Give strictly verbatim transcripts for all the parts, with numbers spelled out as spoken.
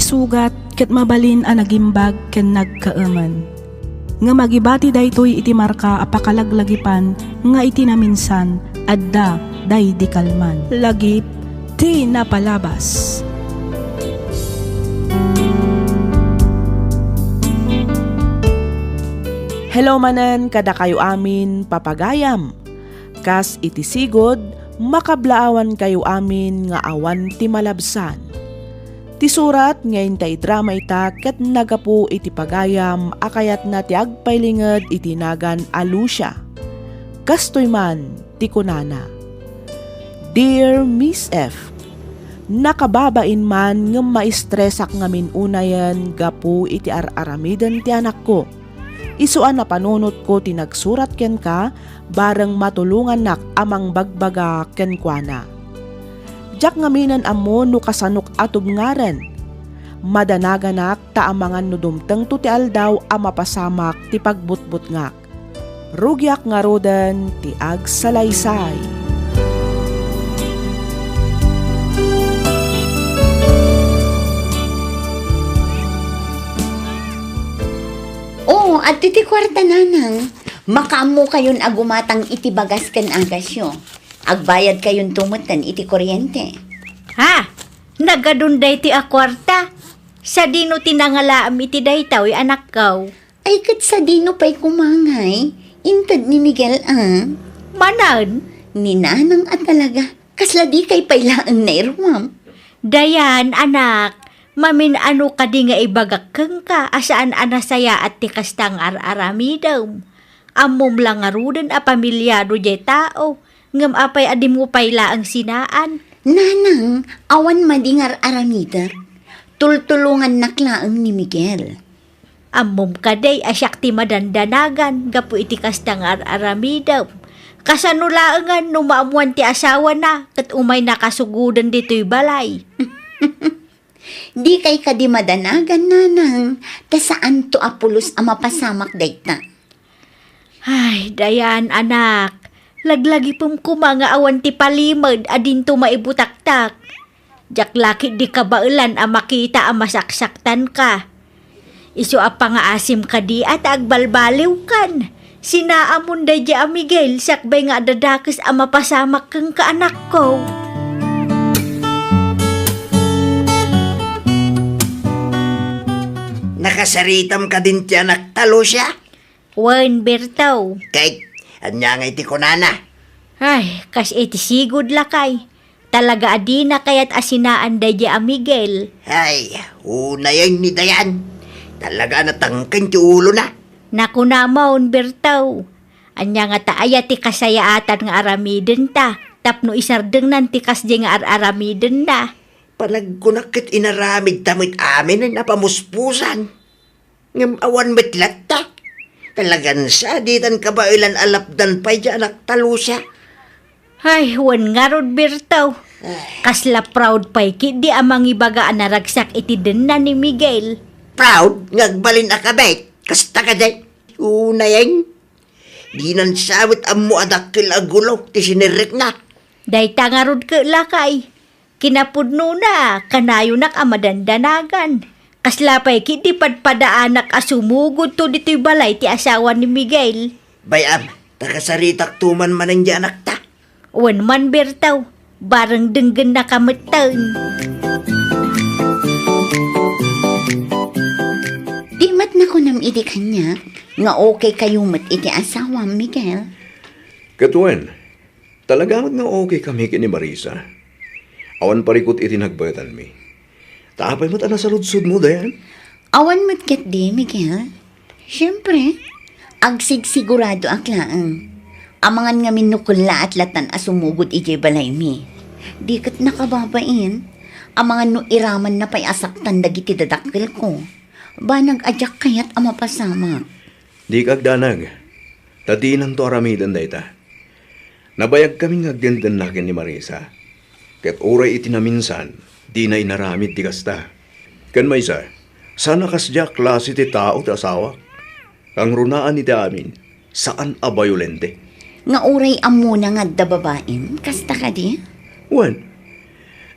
sugat ket mabalin a nagimbag ken nagkaemen. Ngem agibati daytoy iti marka a pakalaglagipan nga iti naminsan, adda daydi kalman. Lagip ti napalabas. Hello manen kadakayo amin, papagayam. Kas iti sigud, makablaawankayo amin nga awan ti malabsan. Ti surat nga inta idrama ita ket nagapu iti pagayam a kayatna ti agpailinged iti nagan a Lucia. Kastoy man ti kunana, "Dear Miss F, nakababain man ngem maistresak ngamin unayen gapu iti ar-aramiden ti anakko. Isu a napanunotko ti nagsurat kenka, bareng matulongannak a mangbagbaga kenkuana. Diak ngaminen ammo no kasanok a tubngaren. Madanaganak ta amangan no dumtengto ti aldaw a mapasamak ti pagbutbutngak. Rugiak ngaruden ti agsalaysay." Oo, adtoy ti kuarta, nanang. Makaammokayon a gumatang iti bagas ken agasyo. Agbayadkayonto metten iti kuryente. Ha? Nagadun daytoy a kuarta? Sadino ti nangalaem iti daytoy, anakko? Ay, ket sadino pay koma ngay? Inted ni Miguel a? Manen? Ni nanang a talaga. Kasla dikay pay laeng nairuam. Dayan, anak, mamin-ano kadi nga ibagak kenka a saan a nasayaat ti kasta nga ar-aramidem? Ammom la ngaruden a pamilyado diay tao, ngem apay a dimo pay laeng sinaan? Nanang, awan madi nga ar-aramidek. Tultulongannak laeng ni Miguel. Ammom kadi a siak ti madandanagan gapu iti kasta nga ar-aramidem. Kasano laengen no maammoan ti asawana ket umayna kasugoden ditoy balay? Dikay kadi madanagan, nanang, ta saanto a pulos a mapasamak dayta. Ay, Dayan, anak, laglagipem koma nga awan ti palimed a dinto maibutaktak. Diak la ketdi kabaelan a makita a masaksaktanka. Isu a pangaasim kadi a ta agbalbaliwkan. Sinaamon daydiay a Miguel sakbay nga adda dakes a mapasamak kenka, anakko. Nakasaritam kadin ti anakta, Lucia? Wen, Berto. Kay, ania ngay ti kunana? Ay, kas iti sigud lakay. Talaga a dina kayat a sinaan daydiay a Miguel. Ay, unayen ni Dayan. Talaga a natangken ti ulona. Nakunamon, Berto. Ania ngata aya ti kasayaatan nga aramidenta tapno isardengnan ti kasdiay nga ar-aramidenna? Panagkunak ket inaramidta met amin a pamuspusan. Ngem awan met latta. Talagan sa, ditan kabaelan a lapdan pay diay anakta, Lucia. Ay, wen ngarud, Berto. Ay. Kasla proud pay ketdi a mangibaga a naragsak iti denna ni Miguel. Proud nga agbalin a kabit. Kasta kadi. Unayen. Dinan sa met ammo a dakkel a gulo ti sinirrekna. Dayta ngarud ket lakay. Kinapudnona, kanayonak a madandanagan. Kasla pay ketdi padpadaanak a sumugodto ditoy balay ti asawa ni Miguel. Bay-am, ta kasaritakto man manen diay anakta. Wen man, Berto, bareng denggennaka metten. Di met nakunam idi kaniak nga okay kayo met iti asawam, Miguel? Ket wen, talaga met nga okay kami ken ni Marisa. Awan parikut iti nagbaetanmi. Ta apay met a nasaludsodmo, Dayan? Awan met ketdi, Miguel. Siempre, agsigsiguradoak laeng. Amangan ngamin no kellaat latan a sumugod idiay balaymi. Di ket nakababain. Amangan no iramanna pay a saktan dagiti dadakkelko. Banag a diak kayat a mapasamak. Dika agdanag, ta dinanto aramiden dayta. Nabayagkamin nga agdendenna ken ni Marisa. Ket uray iti naminsan, dina inaramid ti kasta. Ken maysa, saan a kasdiay a klase ti tao ti asawak. Kangrunaan iti amin, saan a bayolente. Nga uray ammona nga adda babain, kasta kadi? Wen,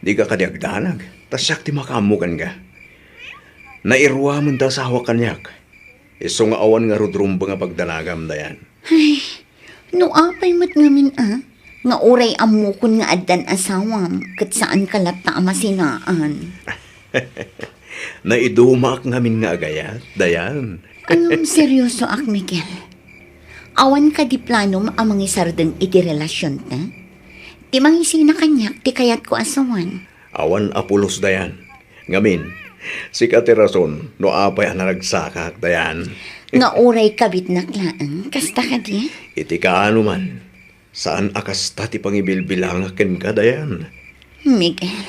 dika kadi agdanag, ta siak ti makaammo kenka. Nairuamen ti asawak kaniak. Isu nga awan ngarud rumbeng a pagdanagam, Dayan. Ay, no apay met ngamin a, nga uray ammokon nga addan asawam, ket saanka latta a masinaan. Naidumaak ngamin nga agayat, Dayan. Ngem seryosoak, Miguel. Awan kadi planom a mangisardeng iti relasionta? Ti mangisina kaniak ti kayatko a sawen. Awan a pulos, Dayan. Ngamin, sika ti rason no apay a naragsakak, Dayan. Nga uray kabitnak laeng, kasta kadi? Iti kaano man, saan a kasta ti pangibilbilangak kenka, Dayan. Miguel.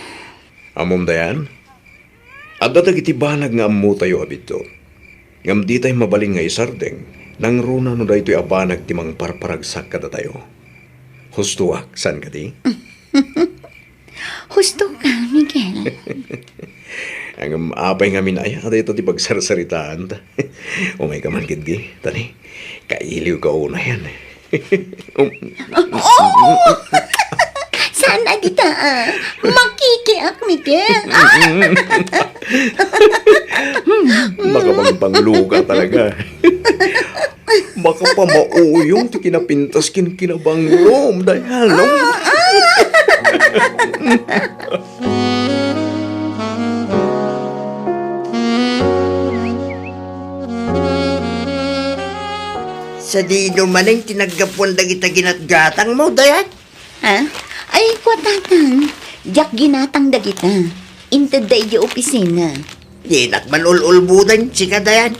Ammom, Dayan? Adda dagiti banag nga ammotayo a biddut. Ngem ditay mabalin nga isardeng, nangruna no daytoy a banag ti mangparparagsak kadatayo. Hustoak, saan kadi? Hustoka, Miguel. Ngem apay ngamin aya dayta ti pagsarsaritaanta? Umayka man ketdi, tani, kailiwka unay. Um. Oo! Saan a dita, ah? Makikiak, Miguel. Ah! Makabangpangluka talaga. Makapamauyong ti kinapintas ken kinabanglom, Dayan, no? Ah, ah! Sadino manen ti naggapuan dagita ginatgatangmo, Dayan? Ha? Ay, kua, Tatang. Diak ginatang dagita. Intedda idiay opisina. Dinak man ul-ulbodan, sika, Dayan.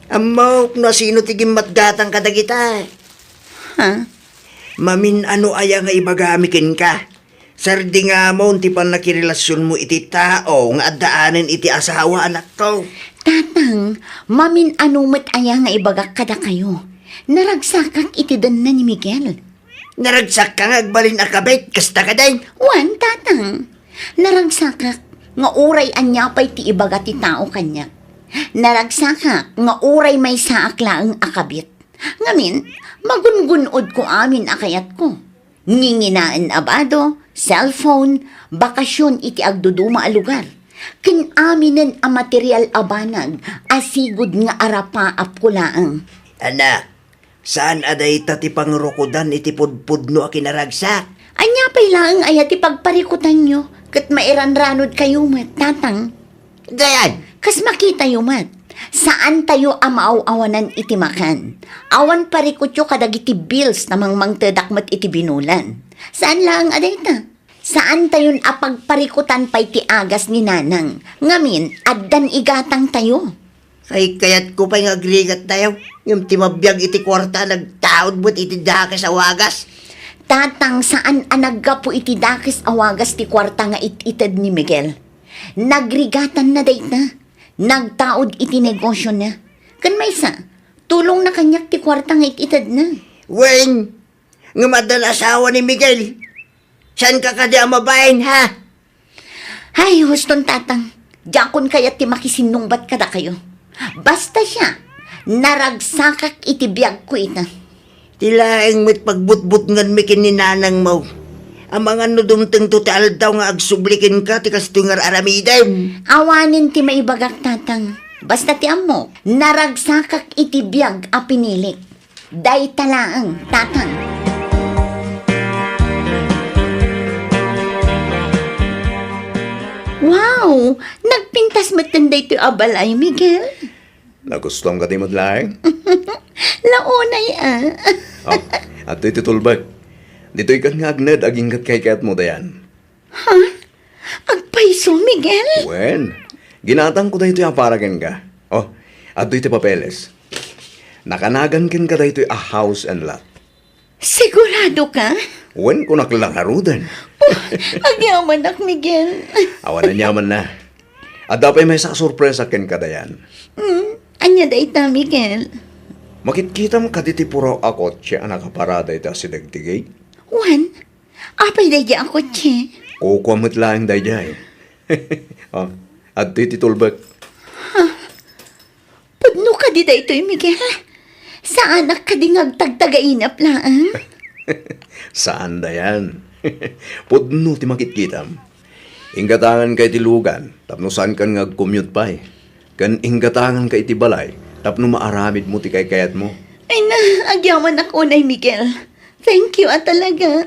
Ammok no asino ti gimmatgatang kadagita. Ha? Mamin-ano aya nga ibagami kenka? Sardingamon ti pannakirelasionmo iti tao nga addaanen iti asawa, anakko. Tatang, mamin-ano met aya nga ibagak kadakayo? Naragsakak iti denna ni Miguel. Naragsakka nga agbalin a kabit, kasta kadi? Wen, Tatang. Naragsakak nga uray ania pay ti ibaga ti tao kaniak. Naragsakak nga uray maysaak laeng a kabit. Ngamin, magungun-odko amin a kayatko. Nginginaen a bado, cellphone, bakasion iti agduduma a lugar, ken aminen a material a banag a sigud nga arapaapko laeng. Anak, saan a dayta ti pangrukodan iti pudpudno a kinaragsak? Ania pay laeng aya ti pagparikutanyo ket mairanranodkayo met, Tatang? Dayan! Kas makitayo met, saantayo a maaw-awanan iti makan. Awan parikutyo kadagiti bills ta mangmangtedak met iti binulan. Saan laeng a dayta? Saantayon a pagparikutan pay ti agas ni Nanang. Ngamin, addan igatangtayo. Kaykayatko pay nga agrigattayo, ngem ti mabiag iti kuarta a nagtaud met iti dakes a wagas. Tatang, saan a naggapu iti dakes a wagas ti kuarta nga it-ited ni Miguel. Nagrigatanna dayta. Nagtaud iti negosiona. Ken maysa, tulongna kaniak ti kuarta nga it-itedna. Wen, ngem addan asawa ni Miguel. Saanka kadi a mabain, ha? Ay, huston, Tatang. Diakon kayat ti makisinnungbat kadakayo. Basta siak, naragsakak iti biagko ita. Ti laeng met pagbutbutnganmi ken ni nanangmo. Amangan no dumtengto ti aldaw nga agsubli kenka ti kastoy nga ar-aramidem. Awanen ti maibagak, Tatang. Basta ti ammok, naragsakak iti biag a pinilik. Dayta laeng, Tatang. Wow! Nagpintas metten daytoy a balay, Miguel. Nagustuam kadi met laeng? Launay, ah. Oh, adtoy ti tulbek. Ditoy kan nga agned agingga ti kaykayatmo, Dayan. Ha? Agpayso, Miguel? Wen, ginatangko daytoy a para kenka. Oh, adtoy ti papeles. Nakanagan kenka daytoy a house and lot. Sigurado ka? Wen, kunak la ngaruden. Oh, agyamanak, Miguel. Awan aniamanna. Adda pay maysa a sorpresa kenka, Dayan. Hmm, ania dayta, Miguel? Makitkitam kadi ti puraw a kotse a nakaparada iti asideg ti gate? Wen, apay daydiay a kotse? Kukuam met laeng daydiay. Oh, adtoy ti tulbek. Pudno kadi daytoy, Miguel? Saanak kadi nga agtagtagainep laeng? Saan, Dayan. Pudno ti makitkitam. Inggatanganka iti lugan tapno saankan nga agcommute pay. Ken inggatanganka iti balay tapno maaramidmo ti kaykayatmo. Ay na, agyamanak unay, Miguel. Thank you a talaga.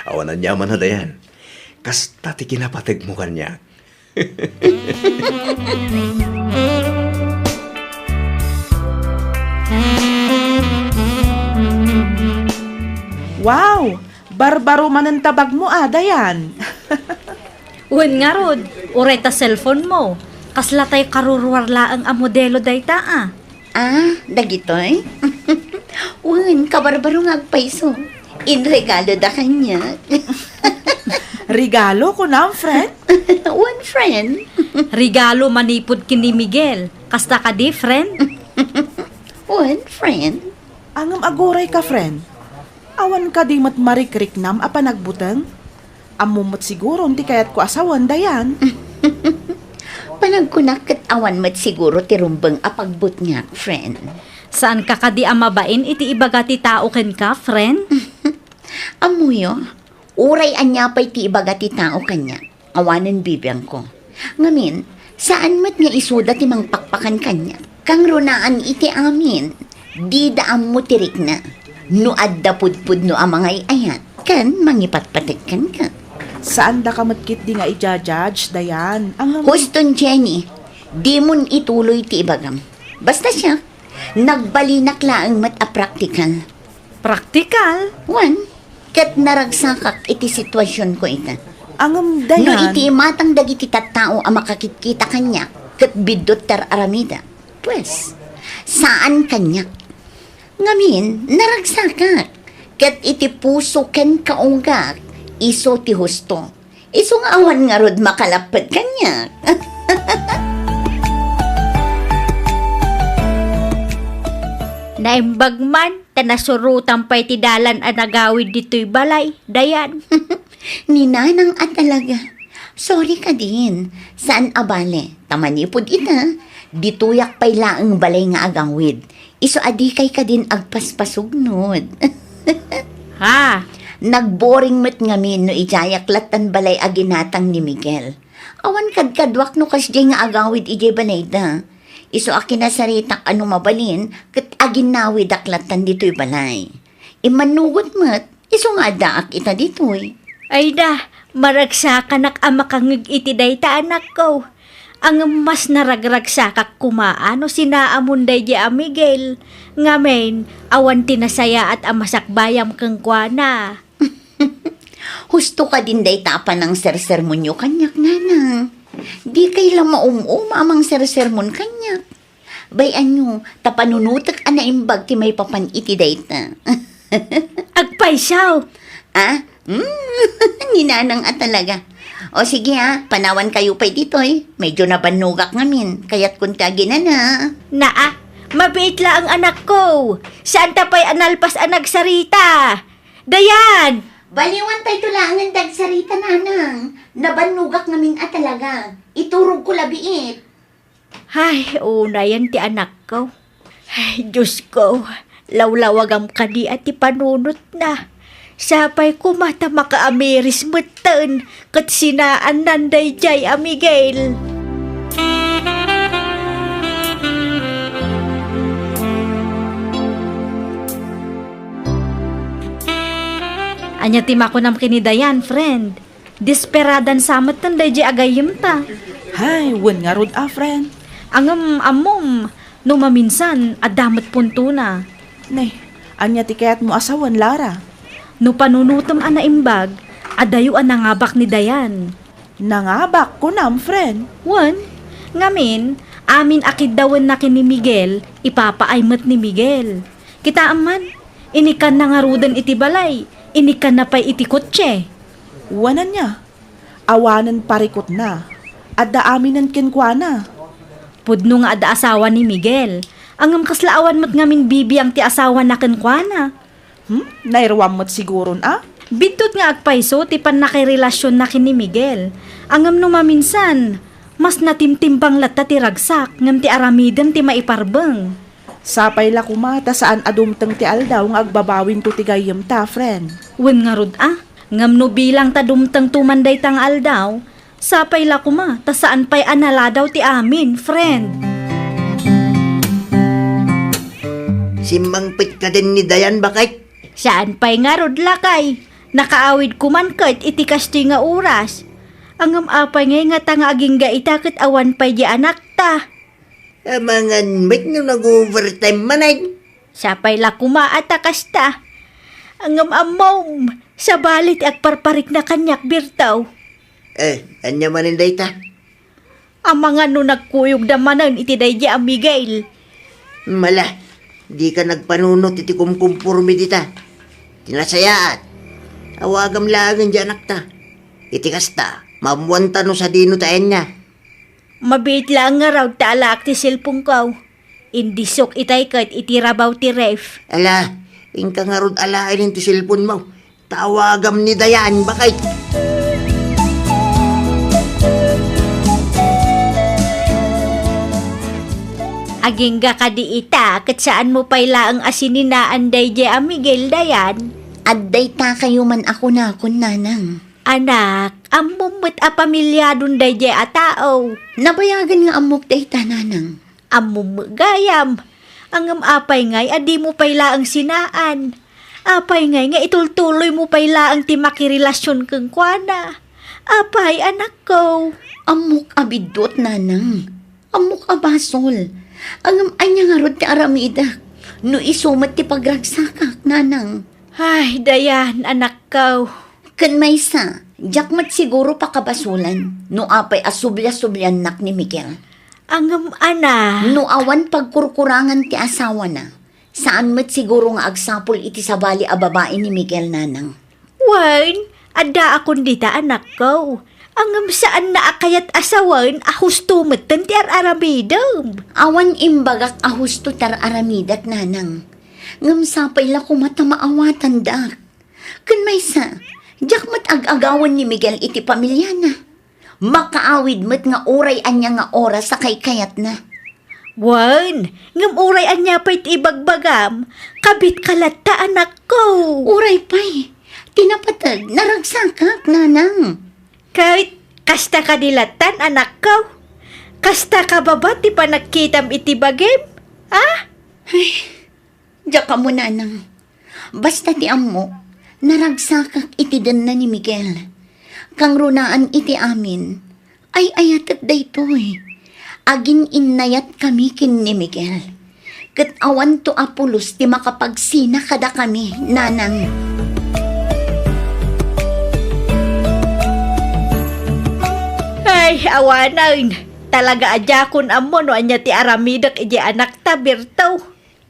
Awan aniaman a Dayan. Kasta ti kinapategmo kaniak. Wow! Barbaro manen ta bagmo a, Dayan. Wen ngarud, uray ta cellphone-mo, kasla tay karuruar laeng a modelo dayta a. Ah, dagitoy? Wen, kabarbaro nga agpayso. Inregalo da kaniak. Regalo, kunam, friend? Wen, friend. Regalo manipud ken ni Miguel. Kasta kadi, friend? Wen, friend. Ngem agurayka, friend. Awan kadi met marikriknam a panagbuteng? Ammom met siguron ti kayatko a sawen, Dayan. Panagkunak ket awan met siguro ti rumbeng a pagbutngak, friend. Saanka kadi a mabain iti ibaga ti tao kenka, friend? Ammoyo, uray ania pay ti ibaga ti tao kaniak, awanen bibiangko. Ngamin, saan met nga isuda ti mangpakpakan kaniak. Kangrunaan iti amin, dida ammo ti rikna. No adda pudpudno a mangay-ayat, ken mangipatpateg kenka. Saandaka met ketdi nga i-judge, Dayan. Ang Huston, Jenny, dimon ituloy ti ibagam. Basta siak, nagbalinak laeng met a praktikal. Praktikal? Wen, ket naragsakak iti situasionko ita. Ngem, Dayan. No iti imatang dagiti tattao a makakitkita kaniak, ket biddut ti ar-aramida, pues, saan kaniak. Ngamin, naragsakak, ket iti puso ken kaunggak, isu ti husto. Isu nga awan ngarud makalapped kaniak. Naimbag man, ta nasurotan pay ti dalan a nagawid ditoy balay, Dayan. Ni Nanang a talaga. Sorry kadin, saan a bale, ta manipud ita, ditoyak pay laeng balay nga agawid. Isu a dikay kadin agpaspasugnod. Ha? Nagboring met ngamin no idiayak lattan balay a ginatang ni Miguel. Awan kadkaduak no kasdiay nga agawid idiay balayda. Isu a kinasaritak a no mabalin ket aginnawidak lattan ditoy balay. Immannugot met, isu nga addaak ita ditoy. Ay da, maragsakanak a makangngeg iti dayta, anakko. Ngem mas naragragsakak koma a no sinaamon daydiay a Miguel. Ngamin, awan ti nasayaat a masakbayam kenkuana. Husto kadin dayta a panangsersermonyo kaniak, Nanang. Dikay la maum-uma a mangsersermon kaniak. Bay-anyo, ta panunotek a naimbag ti maipapan iti dayta. Agpayso! Ah? Mm, ni Nanang a talaga. O sige, ah, panawankayo pay ditoy. Medyo nabannogak ngamin. Kayatkon ti aginana. Naa, mabiit laeng, anakko. Saanta pay a nalpas a nagsarita. Dayan! Baliwan pay to laengen ti agsarita, Nanang. Nabannogak ngamin a talaga. Iturogko la biit. Ay, unayen ti anakko. Ay, Diosko, lawlawagam kadi a ti panunotna. Sapay koma ta makaamiris metten ket sinaannan daydiay a Miguel. Ania ti makunam ken ni Dayan, friend? Desperadan sa metten daydiay a gayyemta. Hay, wen ngarud a, friend. Ngem ammom, no maminsan, adda met puntona. Ne, ania ti kayatmo a sawen, Lara? No panunotem a naimbag, adayo a nangabak ni Dayan. Nangabak, kunam, friend? Wen, ngamin, amin a kiddawenna ken ni Miguel, ipapaay met ni Miguel. Kitaem man, inikkanna ngaruden iti balay, inikkanna pay iti kotse. Wen ania? Awanen parikutna. Adda aminen kenkuana. Pudno nga adda asawa ni Miguel. Ngem kasla awan met ngamin bibiang ti asawana kenkuana. Hmm? Nairuam met siguron a? Biddut nga agpayso ti pannakirelasionna ken ni Miguel. Ngem no maminsan, mas natimtimbang latta ti ragsak ngem ti aramidem ti maiparbeng. Sapay la koma ta saan a dumteng ti aldaw nga agbabawinto ti gayyemta, friend. Wen ngarud a, ngem no bilang ta dumtengto man dayta nga aldaw, Sapay la koma, ta saan pay a naladaw ti amin, friend. Simmangpet kadin ni Dayan, baket? Saan pay ngarud, lakay. Nakaawid koman ket iti kastoy nga oras. Ngem apay ngay ngata nga agingga ita ket awan pay di anakta? Amangan met no nag-overtime manen. Sapay la koma a ta kasta. Ngem ammom, sabali ti agparparikna kaniak, Bertaw. Eh, ania manen dayta? Amangan no nagkuyogda manen iti daydi a Miguel. Mala, dika nagpanunot iti kumkumporme dita. Ti nasayaat, awagam laengen di anakta. Iti kasta, maammoanta no sadino ti ayanna. Mabiit laeng ngarud ta alaak ti cellphone-ko. Indisok itay ket iti rabaw ti ref. Ala, inka ngarud alaen ti cellphone-mo. Ta awagam ni Dayan, baket. Agingga kadi ita, ket saanmo pay laeng a sininaan daydi a Miguel, Dayan? Adda ita kayo man a kunakon, nanang. Anak, ammom met a pamilyadon daydi a tao. Nabayagen nga ammok dayta, nanang. Ammom met gayam. Ngem apay ngay a dimo pay laeng sinaan? Apay ngay nga itultuloymo pay laeng ti makirelasion kenkuana? Apay, anakko? Ammok a biddut, nanang. Ammok a basol. Ngem ania ngarud ti aramidek no isu met ti pagragsakak, nanang? Ay, Dayan, anakko. Ken maysa, diak met siguro pakabasolan no apay a subliasubliannak ni Miguel. Ngem, ana. No awan pagkurkurangan ti asawana, saan met siguro nga agsapul iti sabali a babai ni Miguel, nanang. Wen, addaakon dita, anakko. Ngem saanna a kayat a sawen a husto metten ti ar-aramidem. Awan imbagak a husto ti ar-aramidek, nanang. Ngem sapay la koma ta maawatandak. Ken maysa, diak met ag-agawen ni Miguel iti pamiliana. Makaawid met nga uray ania nga oras a kaykayatna. Wen, ngem uray ania pay ti ibagbagam, kabitka latta, anakko. Uray pay, ti napateg, naragsakak, nanang. Ket kasta kadi lattan, anakko? Kasta ka baba ti panagkitam iti bagim? Ah? Ay, diak ammo, nanang. Basta ti ammok, naragsakak iti denna ni Miguel. Kangrunaan iti amin, ay-ayatek daytoy. Agin-innayatkami ken ni Miguel. Ket awanto a pulos ti makapagsina kadakami, nanang. Ay, awanen. Talaga a diakon ammo no ania ti aramidek iti anakta, Berto.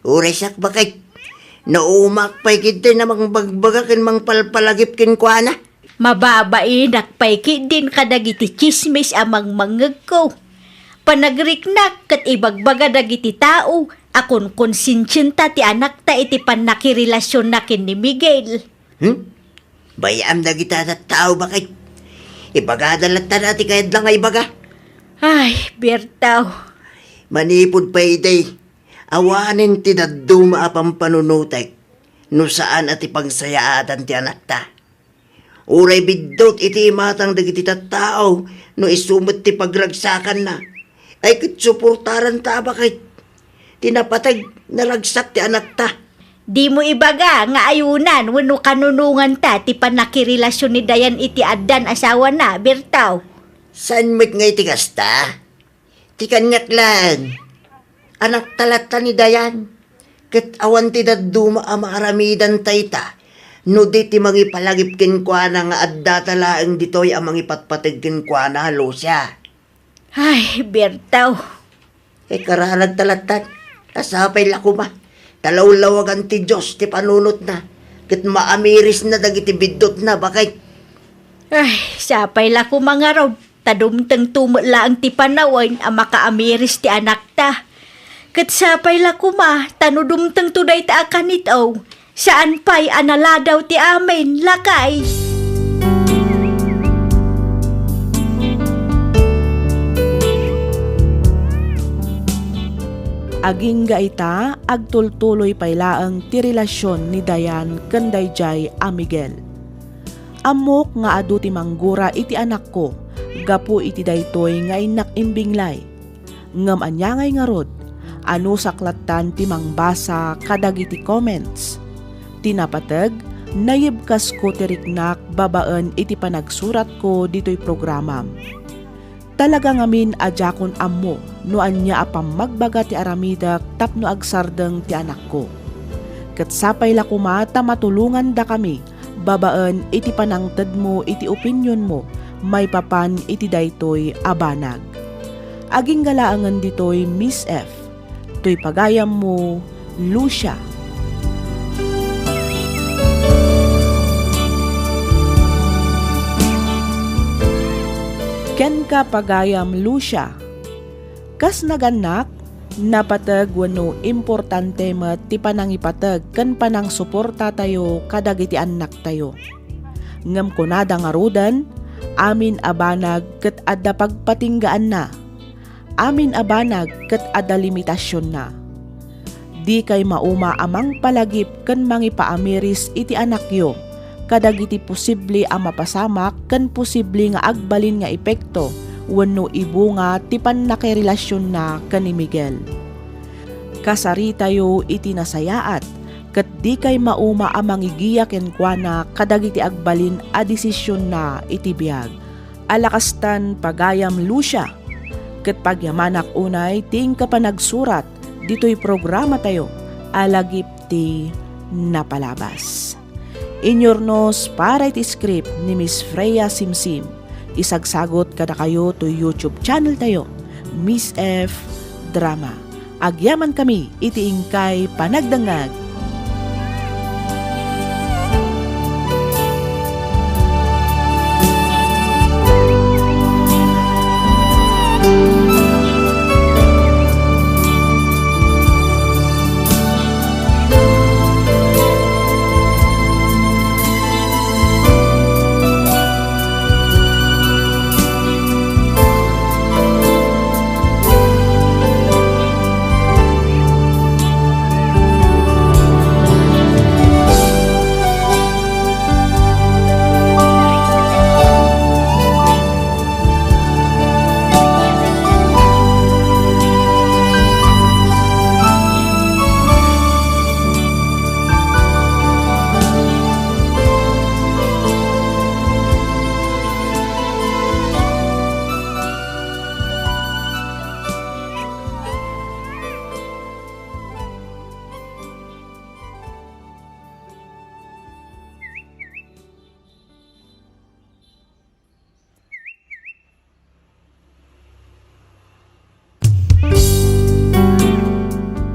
Uray siak, baket. Naumaak pay ketdi a mangbagbaga ken mangpalpalagip kenkuana. Mababainak pay ketdin kadagiti tsismis a mangmangngegko. Panagriknak ket ibagbaga dagiti tao a konkonsensienta ti anakta iti pannakirelasionna ken ni Miguel. Hmm? Bay-am dagiti tattao, baket. Ibagada latta ti kayatda nga ibaga. Ay, Berto. Manipud pay idi, awanen ti dadduma a pampanunotek no saan a ti pagsayaatan ti anakta. Uray biddut iti imatang dagiti tattao no isu met ti pagragsakanna. Ay ket suportaranta, baket. Ti napateg, naragsak ti anakta. Dimo ibaga nga ayunan wenno kanunonganta ti pannakirelasion ni Dayan iti addan asawana, Berto? Saan met nga iti kasta? Ti kaniak laeng, anakta latta ni Dayan, ket awan ti dadduma a maaramidanta ita no di ti mangipalagip kenkuana nga addata laeng ditoy a mangipatpateg kenkuana, Lucia. Ay, Berto. Ikararagta lattan, ta sapay la koma ta lawlawagan ti Dios ti panunotna, ket maamirisna dagiti biddutna, baket. Ay, sapay la koma ngarud, ta dumtengto met laeng ti panawen a makaamiris ti anakta. Ket sapay la koma, ta no dumtengto dayta a kanito, saan pay a naladaw ti amin, lakay. Agingga ita, agtultuloy pay laeng ti relasion ni Dayan ken daydiay a Miguel. Ammok nga adu ti manggura iti anakko, gapu iti daytoy nga innak imbinglay. Ngem ania ngay ngarud, anusak lattan ti mangbasa kadagiti comments. Ti napateg, nayibkasko ti riknak babaen iti panagsuratko ditoy programam. Talaga ngamin a diakon ammo no ania a pammagbaga ti aramidek tapno agsardeng ti anakko. Ket sapay la koma ta matulongandakami babaen iti panangtedmo iti opinionmo maipapan iti daytoy a banag. Agingga laengen ditoy, Miss F. Toy pagayammo, Lucia. Kenka, pagayam Lucia. Kas nagannak, napateg wenno importante met ti panangipateg ken panangsuportatayo kadagiti annaktayo. Ngem kunada ngaruden, amin a banag ket adda pagpatinggaanna. Amin a banag ket adda limitasionna. Dikay mauma a mangpalagip ken mangipaamiris iti anakyo kadagiti posible a mapasamak ken posible nga agbalin nga epekto wenno ibunga ti pannakarelasionna ken ni Miguel. Kasaritayo iti nasayaat ket dikay mauma a mangigiya kenkuana kadagiti agbalin a desisionna iti biag. Alakastan, pagayam Lucia, ket pagyamanak unay ti inka panagsurat ditoy programatayo a Lagip ti Napalabas. Inyurnos para iti script ni Miss Freya Simsim. Isagsagot kadakayo toy YouTube channel tayo, Miss F Drama. Agyamankami iti inkay panagdengngeg.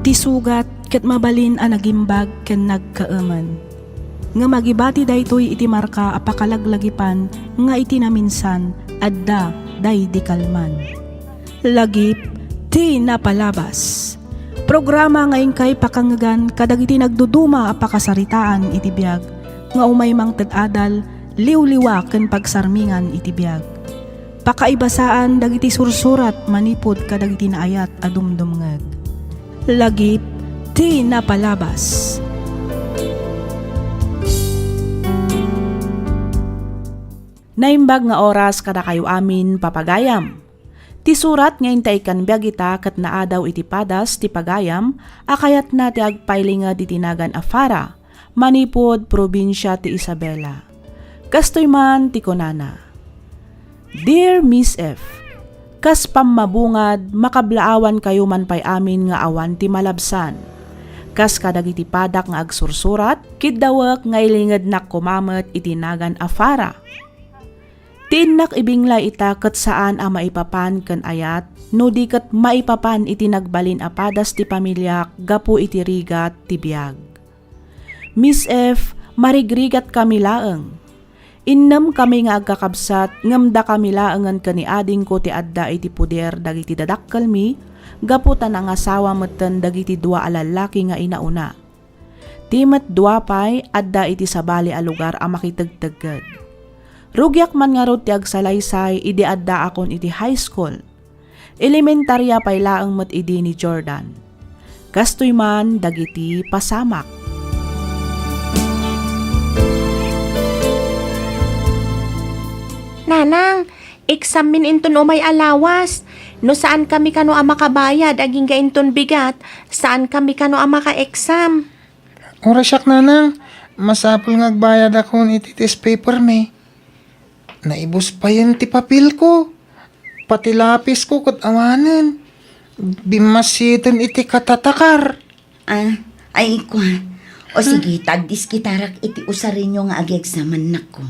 Ti sugat ket mabalin a nagimbag ken nagkaemen. Ngem agibati daytoy iti marka a pakalaglagipan nga iti naminsan, adda daydi kalman. Lagip ti Napalabas. Programa nga inkay pakangngegan kadagiti nagduduma a pakasaritaan iti biag, nga umay mangted adal, liwliwa ken pagsarmingan iti biag. Pakaibasaan dagiti sursurat manipud kadagiti naayat a dumdumngeg. Lagip ti Napalabas. Naimbag nga oras kadakayo amin, papagayam. Ti surat nga inta ikkan biag ita ket naadaw iti padas ti pagayam a kayatna ti agpailinged iti nagan a Farah, manipud probinsia ti Isabela. Kastoy man ti kunana, Dear Miss F, kas pammabungad, makablaawankayo man pay amin nga awan ti malabsan. Kas kadagiti padak nga agsursurat, kiddawek nga ilingednak koma met iti nagan a Farah. Ti innak ibinglay ita ket saan a maipapan ken ayat, no di ket maipapan iti nagbalin a padas ti pamiliak gapu iti rigat ti biag. Miss F, marigrigatkami laeng. Innemkami nga agkakabsat, ngem dakami laengen ken ni adingko ti adda iti poder dagiti dadakkelmi, gapu ta nangasawa metten dagiti dua a lallaki nga inauna. Ti met dua pay adda iti sabali a lugar a makitegtegged. Rugiak man ngarud ti agsalaysay idi addaakon iti high school. Elementaria pay laeng met idi ni Jordan. Kastoy man dagiti pasamak. Nanang, Exammin inton umay a lawas. No saankami kano a makabayad agingga inton bigat, saankami kano a maka-exam. Uray siak, nanang, masapul nga agbayadakon iti test papermi. Naibus payen ti papelko. Pati lapisko ket awanen. Bimmasiten iti katatakar. Ah, ay, kua. O sige, tagdiskitarak iti usarenyo nga agi-exam, annakko.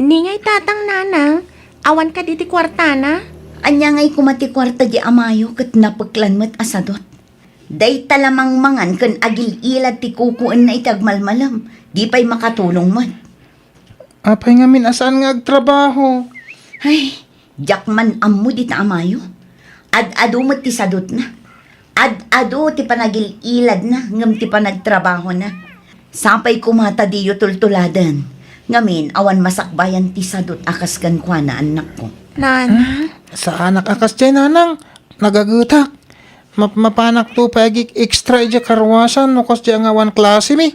Ni ngay tatang, nanang, awan kad iti kuartana? Ania ngay koma ti kuarta di amayo ket napeklan met a sadut. Dayta la mangmangan ken agil-ilad ti kukuenna iti agmalmalem, di pay makatulong met. Apay ngamin a saan nga agtrabaho? Ay, diak man ammo dita amayo. Ad-adu met ti sadutna. Ad-adu ti panagil-iladna ngem ti panagtrabahona. Sapay koma ta diyo tultuladen. Ngamin, awan masakbayan ti sadut a kas kenkuana, annakko. Nana? Hmm? Saanak a kasdiay, nanang. Nagagetak. Map-, mapanakto pay agi-extra idiay karuasan no kasdiay nga awan klasemi.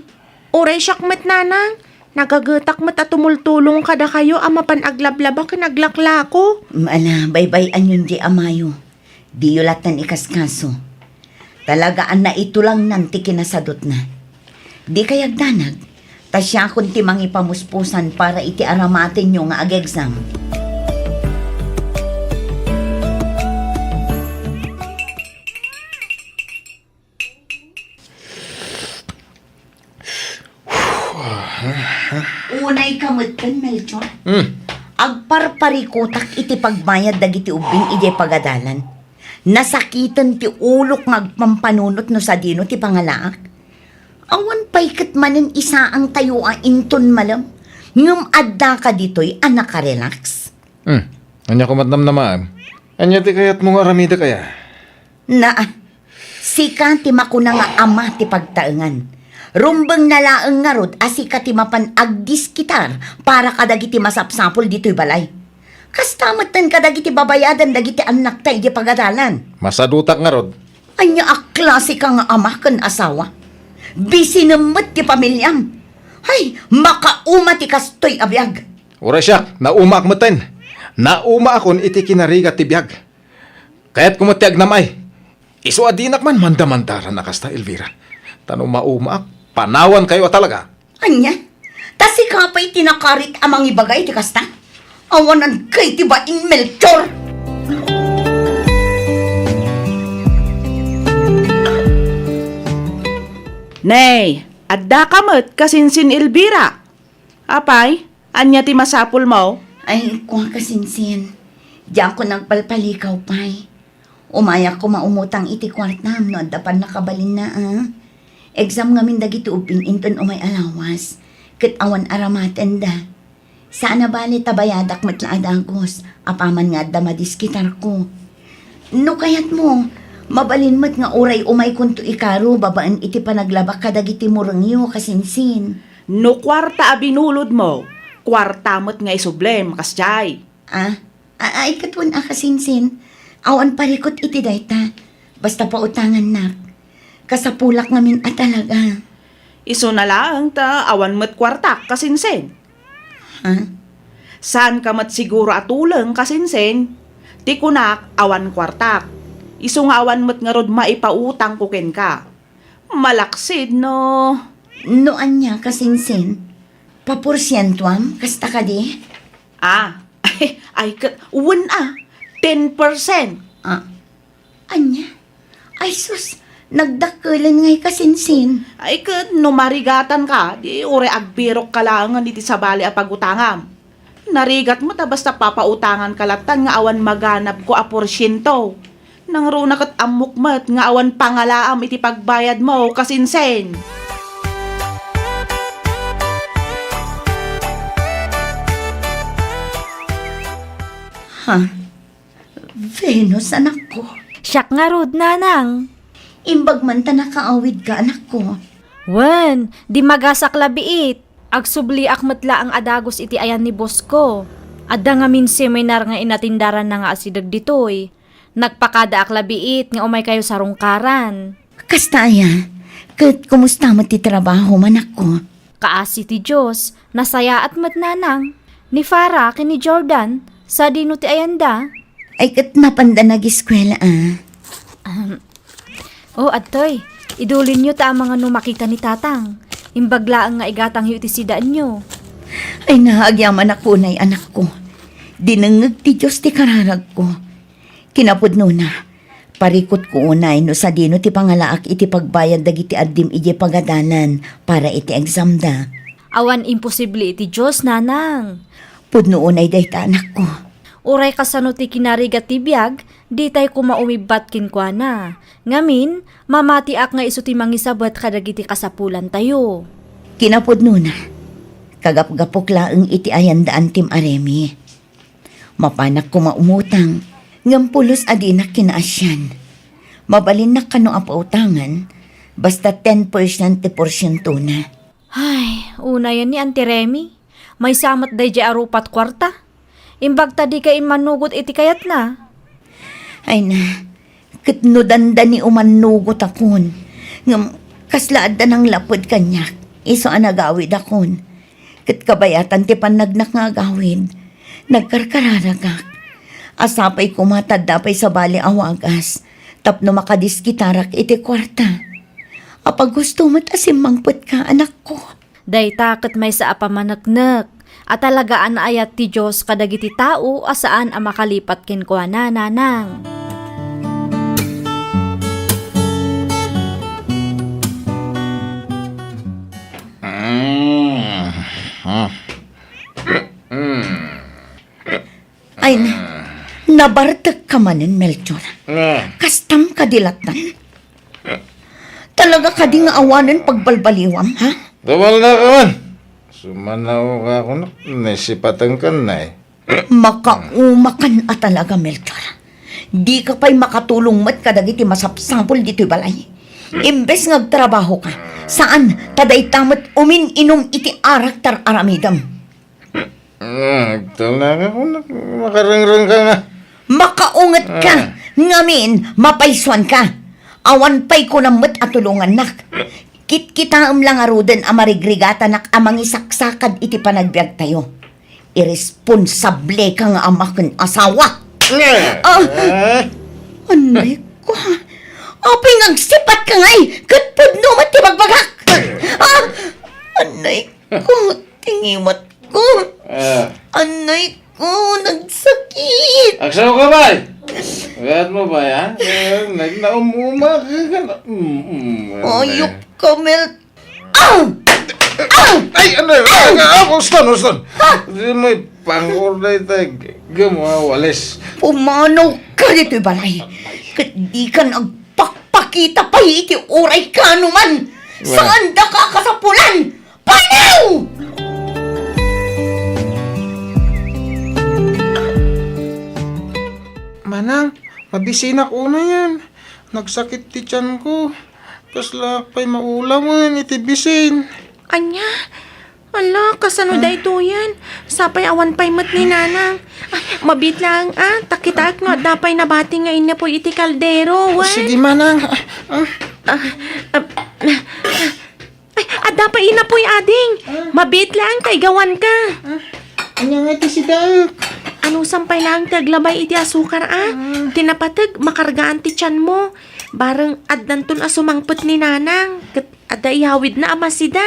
Uray siak met, nanang. Nagagetak met a tumultulong kadakayo a mapan aglablaba ken aglaklako. Ala, baybay-anyon di amayo. Diyo latta ikaskaso. Talaga a naitulangnan ti kinasadutna. Di kay agdanag, ta siakon ti mangipamuspusan para iti aramatenyo nga ag-exam. Unay ka metten, Melchor. Hmm. Agparparikutak iti pagbayad dagiti ubbing idiay pagadalan. Nasakiten ti ulok nga agpampanunot no sadino ti pangalaak. Awan pay ket manen isaang tayo a inton malem, ngem adda ka ditoy a nakarelax. Hmm. Ania koma ti namnamaem? Ania ti kayatmo nga aramidek aya? Naa, sika ti makuna nga ama ti pagtaengan. Rumbengna laeng ngarud a sika ti mapan agdiskitar para kadagiti masapsapul ditoy balay. Kasta metten kadagiti babayadan dagiti annakta idiay pagadalan. Masadutak ngarud. Ania a klase ka nga ama ken asawa? Bisinem met ti pamiliam. Ay, makauma ti kastoy a biag. Uray siak, naumaak metten. Naumaakon iti kinarigat ti biag. Kayatko met ti agnam-ay. Isu a dinak man mandamandaran a kasta, Elvira. Ta no maumaak, panawankayo a talaga. Ania? Ta sika pay ti nakarit a mangibaga iti kasta? Awanan kay ti bain, Melchor! Nay, adda ka met kasinsin, Elvira. Apay, ania ti masapulmo? Ay, kua kasinsin. Diakon agpalpalikaw pay. Umayak koma umutang iti kuartam no adda pannakabalinna, a. Exam ngamin dagiti ubbing inton umay a lawas, ket awan aramatenda. Saan a bale ta bayadak met la a dagus, apaman nga adda madiskitarko. No kayatmo, mabalin met nga uray umaykonto ikaro babaen iti panaglabak kadagiti murengyo, kasinsin. No kuarta a binulodmo, kuarta met nga isublem, kasdiay. Ah, a-, ay ket wen a kasinsin, awan parikut iti dayta, basta pautangannak. Kasapulak ngamin a talaga. Isuna laeng ta awan met kuartak, kasinsin. Ha? Saanka met siguro a tuleng, kasinsin. Ti kunak, awan kuartak. Isu nga awan met ngarud maipautangko kenka. Malaksid no. No ania, kasinsin? Paporsientuam, kasta kadi? Ah, ay, ket, wen a, ten percent. Ah, ania? Ay sus, nagdakkelen ngay kasinsin. Ay ket, no marigatanka, di uray agbirokka laengen iti sabali a pagutangam. Narigat met a basta papautanganka lattan nga awan maganabko a porsiento. Nangruna ket ammok met nga awan pangalaam iti pagbayadmo, kasinsin. Ha? Venus, anakko. Siak ngarud, nanang. Imbag man ta nakaawidka, anakko. Wen, di magasak la biit. Agsubliak met laeng a dagus iti ayan ni boss ko. Adda ngamin seminar nga inatindaranna nga asideg ditoy. Nagpakadaak la biit nga umaykayo sarungkaran. Kasta aya, ket kumusta met ti trabaho, manakko? Kaasi ti Dios, nasayaat met, nanang. Ni Farah ken ni Jordan, Sadino ti ayanda? Ay, ket napanda nagiskwela, a. Ahem. O, adtoy. Idulinyo ta amangan no makita ni Tatang. Imbag laeng nga igatangyo iti sidaenyo. Ay, na, agyamanak unay, anakko. Dinengngeg ti Dios ti kararagko. Kinapudnona, parikutko unay no sadino ti pangalaak iti pagbayad dagiti addim idiay pagadalan para iti examda. Awan imposible iti Dios, nanang. Pudno unay dayta, anakko. Uray kasano ti kinarigat ti biag, ditay koma umibbat kenkuana. Ngamin, mamatiak nga isu ti mangisabet kadagiti kasapulantayo. Kinapudnona, kagapgapok laeng iti ayanda Antim a Remi. Mapanak koma umutang, ngem pulos a dinak kinaasian. Mabalinnak kano a pautangan, basta ten percent ti porsientona. Ay, unayen ni Auntie Remy. Maysa met daydiay a rupat kuarta. Imbag ta dika immanugot iti kayatna. Ay na, ket no dandani umanugotakon, ngem kasla adda nanglaped kaniak, isu a nagawidakon. Ket kabayatan ti pannagnak nga agawid, nagkarkararagak. A sapay koma ta adda pay sabali a wagas tapno makadiskitarak iti kuarta. Apaghusto met a simmangpetka, anakko. Dayta ket maysa a pamaneknek a talaga a naayat ti Dios kadagiti tao a saan a makalipat kenkuana, nanang. Mm. Mm. Ay na, nabartekka manen, Melchor. Ah. Kastam kadi lattan? Talaga kadi nga awanen pagbalbaliwam, ha? Dumalnaka man. Sumanaw ka ako, nak. Naisipaten ka, nay. Makaumakan a talaga, Melchor. Di ka pay makatulong met kadagiti masapsapul ditoy balay. Imbes nga agtrabaho ka, saan ta dayta met umin-inum iti arak ti ar-aramidem. Ah, agtalna ka, kunak, makarengreng ka nga. Makaunget ka, ah, ngamin, mapaysuan ka. Awan pay kunam met a tulongannak. Kitkitaem la ngaruden a marigrigatanak a mangisaksakad iti panagbiagtayo. Iresponsable ka nga ama ken asawa. Eh. Ah, eh. Anay ko. Apay nga agsipat ka ngay, ket pudno met ti bagbagak. Ah, anay ko, tingimat ko. Ah. Anay ko, nagsakit. Agsaw ka, bay. Agayat mo, bay, ha? Eh, nag-, naumuma ka, ka na. Mm, mm, anay. Ayok ka, Mel. Ah! Ah! Ay, ano, ah! Ah! Ah! Uston, uston. Ha? Di mo ipangor na ita. Gamo, ah, walis. Pumanaw ka ditoy balay. Ket di ka nagpakpakita pay iti uray kanuman. Well. Saan da ka kasapulan? Panaw! Manang, mabisinak unayen. Nagsakit ti tianko. Kaslaak pay maulawen iti bisin. Ania? Ala, kasano daytoyen? Sapay awan pay met ni Nanang. Ay, mabiit laeng, a. Ta kitaek no adda pay nabati nga innapuy iti kaldero, wen? Sige, Manang. Ah, ah. Ah, ah, ah. Ay, adda pay innapuy, ading. Ah. Mabiit laeng ta igawanka. Ah, ania nga iti sidaek? Anusam pay laeng ti aglabay iti asukar, a? Ah. Ti napateg, makargaan ti tianmo. Bareng addanton a sumangpet ni Nanang. Ket adda iyawidna a masida.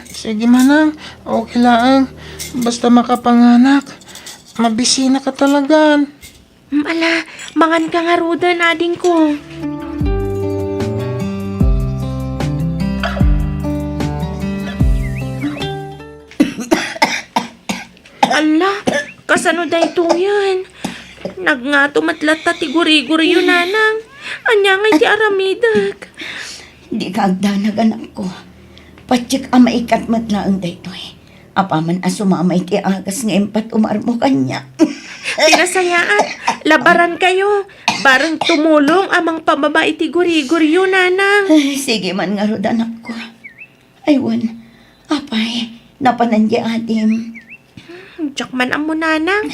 Sige, Manang. Okay laeng. Basta makapanganak. Mabisinak a talagan. Mm, ala, manganka ngaruden, adingko. Ala, kasano daytoyen? Nagngato met latta ti guriguryo, Nanang. Ania ngay ti aramidek? Dika agdanag, anakko. Patiek a maikat met laeng daytoy. Apaman a sumamay ti agas nga impat-umarmo kaniak. Pinasayaat, labarankayo. Bareng tumulong a mangpababa iti guriguryo, Nanang. Ay, sige man ngarud, anakko. Ay, wen, apay, napanan di adim? Hmm, diak man ammo, Nanang.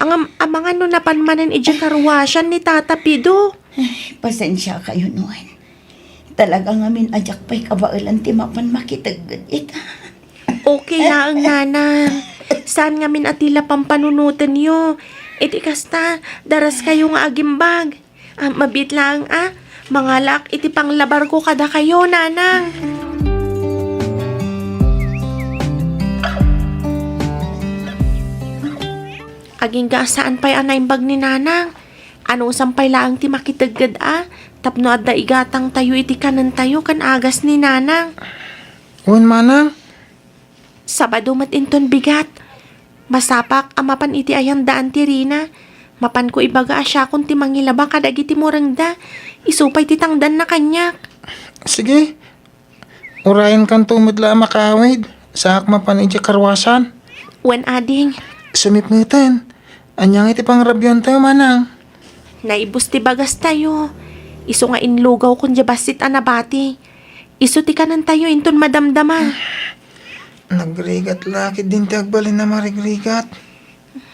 Ngem, amangan no napan manen idiay karuasian ni Tata Pido. Ay, pasensiakayon, wen. Talaga ngamin a diak pay kabaelan ti mapan makitegged ita. Okay laeng, Nanang. Saan ngamin a ti la pampanunotenyo. Iti kasta, daraskayo nga agimbag. Ah, mabiit laeng a, mangalaak iti panglabarko kadakayo, nanang. Agingga a saan pay a naimbag ni nanang. Anusam pay laeng ti makitegged a, tapno adda igatangtayo iti kanentayo ken agas ni nanang. Wen, manang. Sabado met inton bigat. Masapak a mapan iti ayan da Auntie Rina. Mapanko ibaga a siakon ti mangilaba kadagiti murengda. Isu pay ti tangdanna kaniak. Sige. Urayenkanto met la a makaawid. Saak mapan idiay karuasan. Wen, ading. Sumipngeten. Ania nga iti pangrabiantayo, manang? Naibus ti bagastayo. Isu nga inlugawkon diay bassit a nabati. Isu ti kanentayo inton madamdama. Nagrigat la ketdin ti agbalin a marigrigat.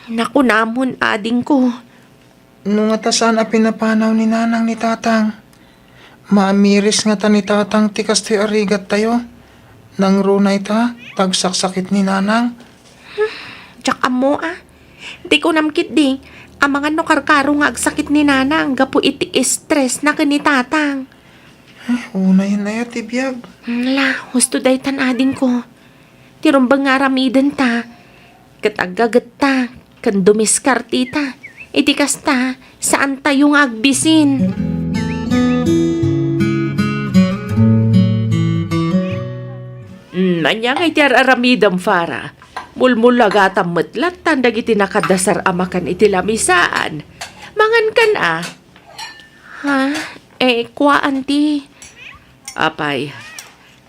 Nakunamon, adingko. No ngata saan a pinapanaw ni nanang ni tatang, maamiris ngata ni tatang ti kastoy a rigattayo. Nangruna ita, ta agsaksakit ni nanang. Diak ammo a. Ti kunam ketdi, amangan no karkaro nga agsakit ni nanang gapu iti stress na ken ni tatang. Eh, unayen aya ti biag. Ala, husto daytan, adingko. Ti rumbeng nga aramidenta, ket aggagetta, ken dumiskarteta. Iti kasta, saantayo nga agbisin. Hmm, ania nga iti ar-aramidem, Farah? Mulmulagatam met lattan dagiti nakadasar a makan iti lamisaan. Mangankan a. Ha? Eh, kua, Auntie. Apay,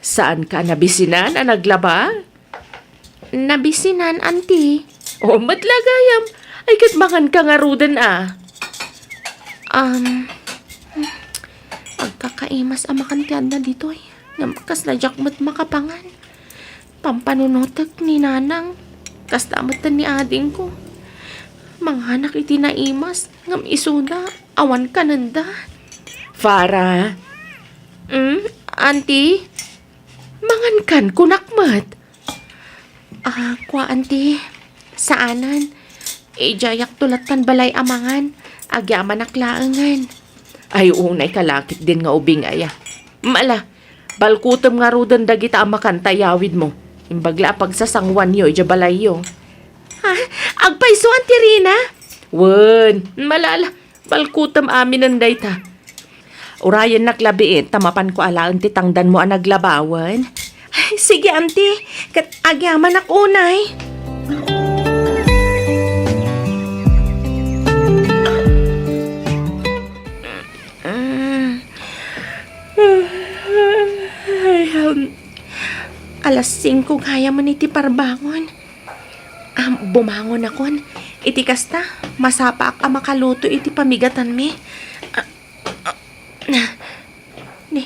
saanka a nabisinan a naglaba? Nabisinan, Auntie. O, met la gayam. Ay, ket manganka ngaruden a. Um, agkakaimas a makan ti adda ditoy. Ngem kasla diak met makapangan. Pampanunotek ni nanang. Kasta met ni adingko. Manganak iti naimas, ngem isuda, awan kanenda. Farah. Hmm? Auntie? Mangankan, kunak met. Ah, kua, Auntie. Saanen. Idiayakto lattan balay a mangan. Agyamanak laengen. Ay, unay ka la ketdin nga ubing aya. Mala, balkutem ngaruden dagita a makan ta iyawidmo. Imbag la a pagsasanguanyo idiay balayyo. Ha? Agpayso, Auntie Rina? Wen, mala, ala, balkutem aminen dayta. Urayennak labiit ta mapanko alaen ti tangdanmo a naglabawen. Ay, sige, Auntie. Ket agyamanak unay. Mm. Ay, um, alas singko gayam iti parbangon. Ah, bumangonakon. Iti kasta, masapaak a makaluto iti pamigatanmi. Ah, ah, ni,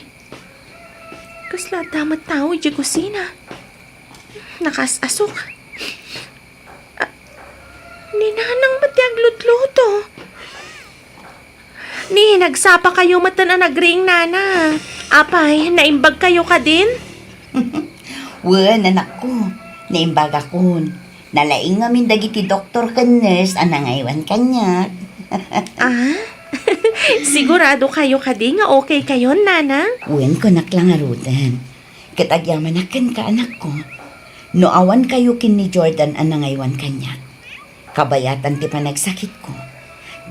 kasla adda met tao idiay kusina. Nakas-asok. Ah, ni nanang met ti aglutluto. Ni, nagsapakayo metten a nagriing, nana. Apay, naimbagkayo kadin? Wen, anakko, naimbagakon. Nalaing ngamin dagiti doktor ken nurse a nangaywan kaniak. Ah? Siguradokayo kadi nga okaykayon, nana? Wen, kunak la ngaruden. Ket agyamanak kenka, anakko, no awankayo ken ni Jordan a nangaywan kaniak, kabayatan ti panagsakitko,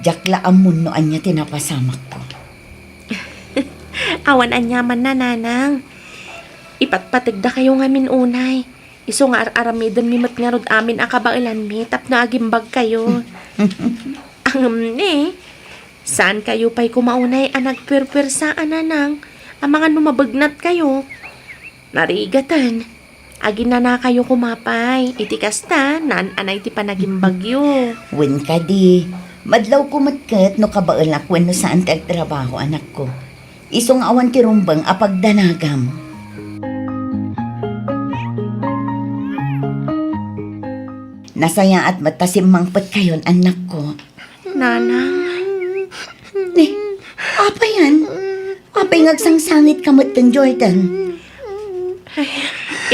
diak la ammon no ania ti napasamakko. Awan aniamanna, nanang. Ipatpategdakayo ngamin unay. Isu nga ar-aramidenmi met ngarud amin a kabaelanmi tapno agimbagkayo. Ngem ni, saankayo pay koma unay a nagpuerpuersa a nanang, amangan no mabegnatkayo. Narigaten, aginanakayo koma pay. Iti kasta, naan-anay ti panagimbagyo. Wen kadi, madlawko met ket no kabaelak wenno saan ti agtrabaho, anakko. Isu nga awan ti rumbeng a pagdanagam. Nasayaat met ta simmangpetkayon, annakko. Nanang. Ni, apay yan? Apay nga agsangsangitka metten, Jordan? Ay,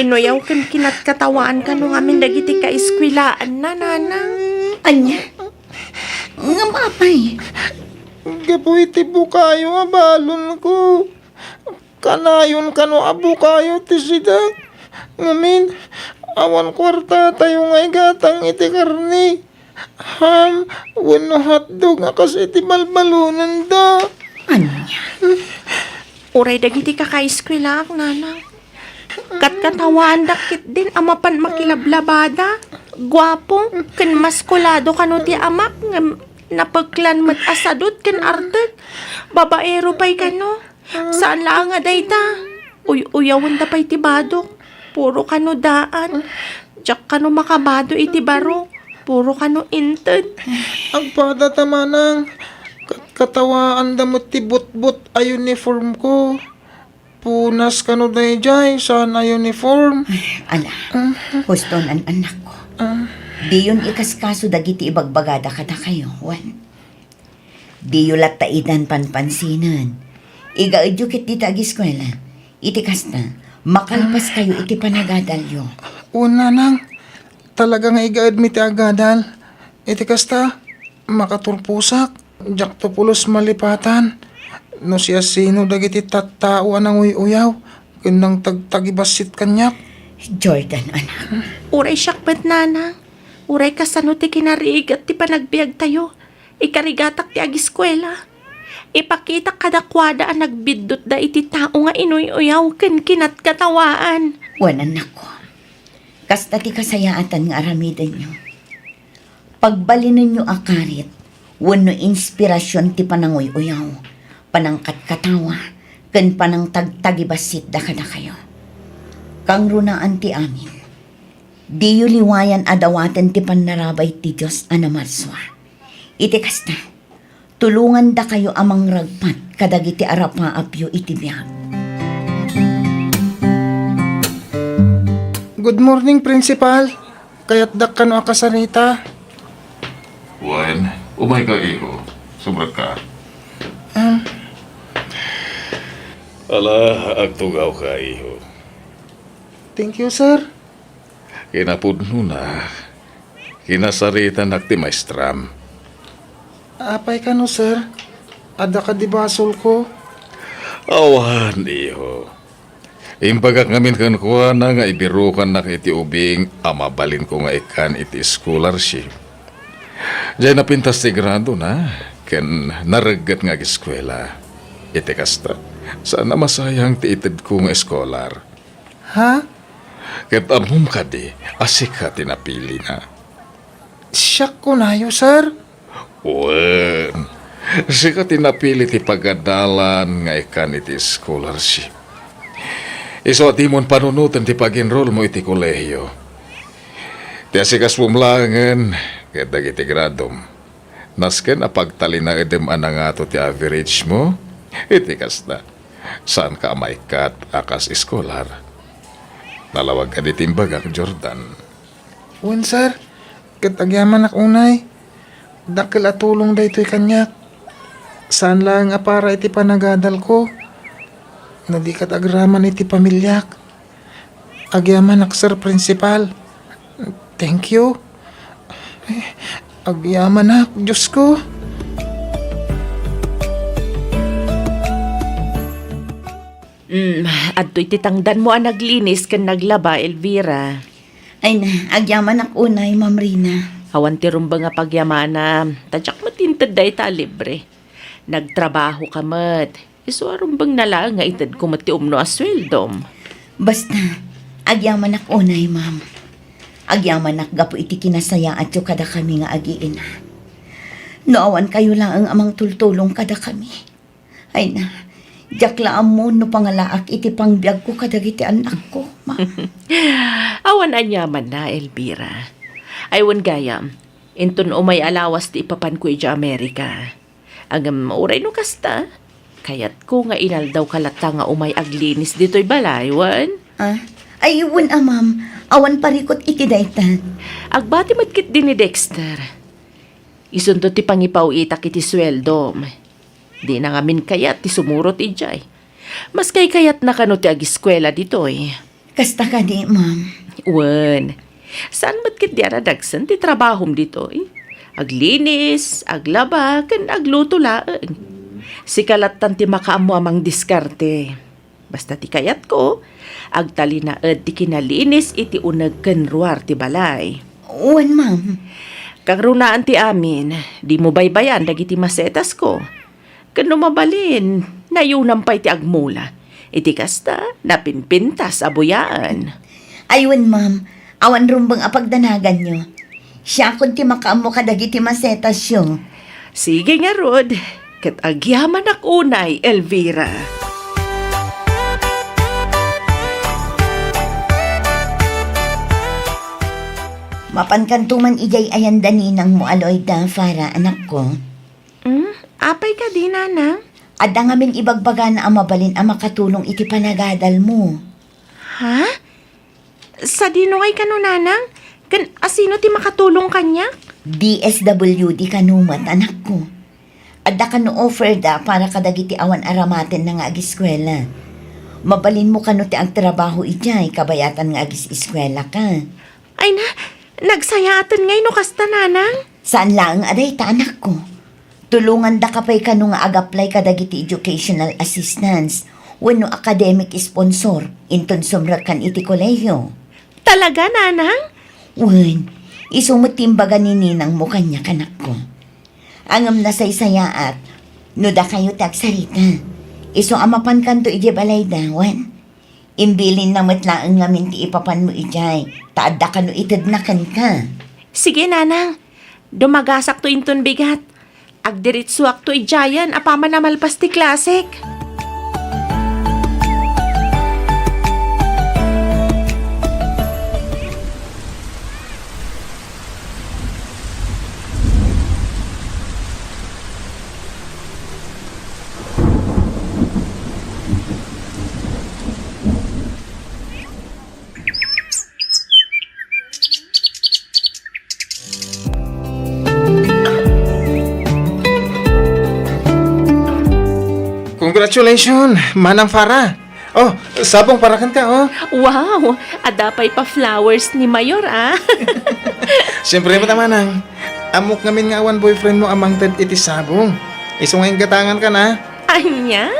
inuyaw ken kinatkatawan kano ngamin dagiti kaeskuelaanna, nanang. Ania? Ngem apay? Gapu iti bukayo a balonko. Kanayon kano a bukayo ti sidak. Ngamin, awan kuartatayo nga igatang iti karne, ham, wenno hotdog a kas iti balbalonenda. Ania? Uray dagiti kakaeskuelaak, nanang. Katkatawaandak ketdin a mapan makilablabada, guapo, ken maskulado kano ti amak ngem napeklan met a sadut ken artek. Babaero pay kano. Saan laeng a dayta. Uy-uyawenda pay ti badok. Puro kano daan. Diak kano makabado iti baro. Puro kano inted. Agpada ta manang. Kat-, katawaanda met ti butbot a uniformko. Punas kano daydiay, saan a uniform. Ay, ala, husto nan annakko. Ah. Diyon ikaskaso dagiti ibagbagada kadakayo, wen? Diyo latta idan panpansinen. Igaedyo ket dita agiskuela. Iti kasta, makalpaskayo iti panagadalyo. Wen, nanang, talaga nga igaedmi ti agadal. Iti kasta, makaturposak. Diakto pulos malipatan no siasino dagiti tattao a nanguy-uyaw ken nangtagtagibassit kaniak. Jordan, anak. Uray siak met, nanang. Uray kasano ti kinarigat ti panagbiagtayo, ikarigatak ti agiskuela. Ipakitak kadakuada a nagbiddutda iti tao nga inuy-uyaw ken kinatkatawaan. Wen, annakko. Kasta ti kasayaatan nga aramidenyo. Pagbalinenyo a karit wenno inspirasion ti pananguy-uyaw, panangkatkatawa, ken panangtagtagibassit da kadakayo. Kangrunaan ti amin. Diyo liwayan a dawaten ti pannarabay ti Dios a namarsua. Iti kasta, tulongandakayo a mangragpat kadagiti arapaapyo iti biag. Good morning, Principal. Kayatdak kano a kasarita. Wen, umayka, iho. Sumrekka. Ah. Ala, agtugawka, iho. Thank you, sir. Kinapudnona, kinasaritanak ti maestram. Apay kano, sir? Adda kadi basolko? Awan, iho. Imbagak ngamin kenkuana nga ibirukannak iti ubing a mabalinko nga ikkan iti scholarship. Diay napintas ti gradona ken naregget nga agiskuela. Iti kasta, saan a masayang ti itedko nga eskolar. Ha? Ket ammom kadi a sika ti napilina? Siak kunayo, sir? Wen, sika ti napili ti pagadalan nga ikkan iti scholarship. Isu a dimon panunoten ti pag-enrollmo iti kolehiyo. Ti asikasuom laengen ket dagiti gradom. Nasken a pagtalinaedem a nangato ti averagemo, iti kasta, saanka a maikkat a kas eskolar. Nalawag kadi ti imbagak, Jordan? Wen, sir. Ket agyamanak unay. Dakkel a tulong daytoy kaniak. Saan laeng a para iti panagadalko, no di ket agraman iti pamiliak. Agyamanak, Sir Principal. Thank you. Agyamanak, Diosko. Mm, adtoy ti tangdanmo a naglinis ken naglaba, Elvira. Ay na, agyamanak unay, Ma'am Rina. Awan ti rumbeng a pagyamana. Ta diak met inted dayta a libre. Nagtrabahoka met. Isu a rumbengna laeng nga itedko met ti umno a sueldom. Basta, agyamanak unay, ma'am. Agyamanak gapu iti kinasayaatyo kadakami nga agiina. No awan kayo laeng a mangtultulong kadakami. Ay na, diak la ammo no pangalaak iti pangbiagko kadagiti annakko, ma'am. Awan aniamanna, Elvira. Ay, wen gayam, inton umay a lawas ti ipapanko idiay Amerika. Ngem uray no kasta, kayatko nga inaldawka latta nga umay aglinis ditoy balay, wen? Ah, ay, wen a, ma'am. Awan parikut iti dayta. Agbati met ketdi ni Dexter. Isunto ti pangipaw-itak iti sueldom. Dina ngamin kayat ti sumurot idiay. Maskay kayatna kano ti agiskuela ditoy. Kasta kadi, ma'am? Wen, saan met ketdi a nadagsen ti trabahom ditoy? Aglinis, aglaba, ken agluto laeng. Sika lattan ti makaammo a mangdiskarte. Basta ti kayatko, agtalinaed ti kinalinis iti uneg ken ruar ti balay. Wen, ma'am. Kangrunaan ti amin, dimo baybayan dagiti masetasko. Ken no mabalin, nayonam pay ti agmula. Iti kasta, napinpintas a buyaan. Ay wen, ma'am. Awan rumbeng a pagdanaganyo. Siakon ti makaammo kadagiti masetasyo. Sige ngarud, ket agyamanak unay, Elvira. Mapankanto man idiay ayanda ninangmo a Loida, Farah, anakko. Hmm? Apay kadi, nanang? Adda ngamin ibagbagana a mabalin a makatulong iti panagadalmo. Ha? Sadino ngay kano, nanang? Ken asino ti makatulong kaniak? D S W D kano met, anakko. Adda kano offer da para kadagiti awan aramatenna nga agiskuela. Mabalinmo kano ti agtrabaho idiay kabayatan nga agis-iskuelaka. Ay na, nagsayaaten ngay no kasta, nanang? Saan laeng a dayta, anakko. Tulongandaka pay kano nga ag-apply kadagiti educational assistance wenno academic sponsor inton sumrekkan iti kolehiyo. Talaga, nanang? Wen, isu met ti imbaga ni ninangmo kaniak, anakko. Ngem nasaysayaat no dakayo ti agsarita. Isu a mapankanto idiay balayda, wen. Imbilinna met laeng ngamin ti ipapanmo idiay, ta adda kano itedna kenka. Sige, nanang. Dumagasakto inton bigat. Agdiritsuakto idiayen apaman a malpas ti klasek. Congratulations, Manang Farah! Oh, sabong para kenka, oh. Wow! Adda pay pa-flowers ni Mayor, ah. Siyempre met, Manang. Ammok ngamin nga awan boyfriend mo a mangted iti sabong. Isu nga inggatangan ka na. Ania?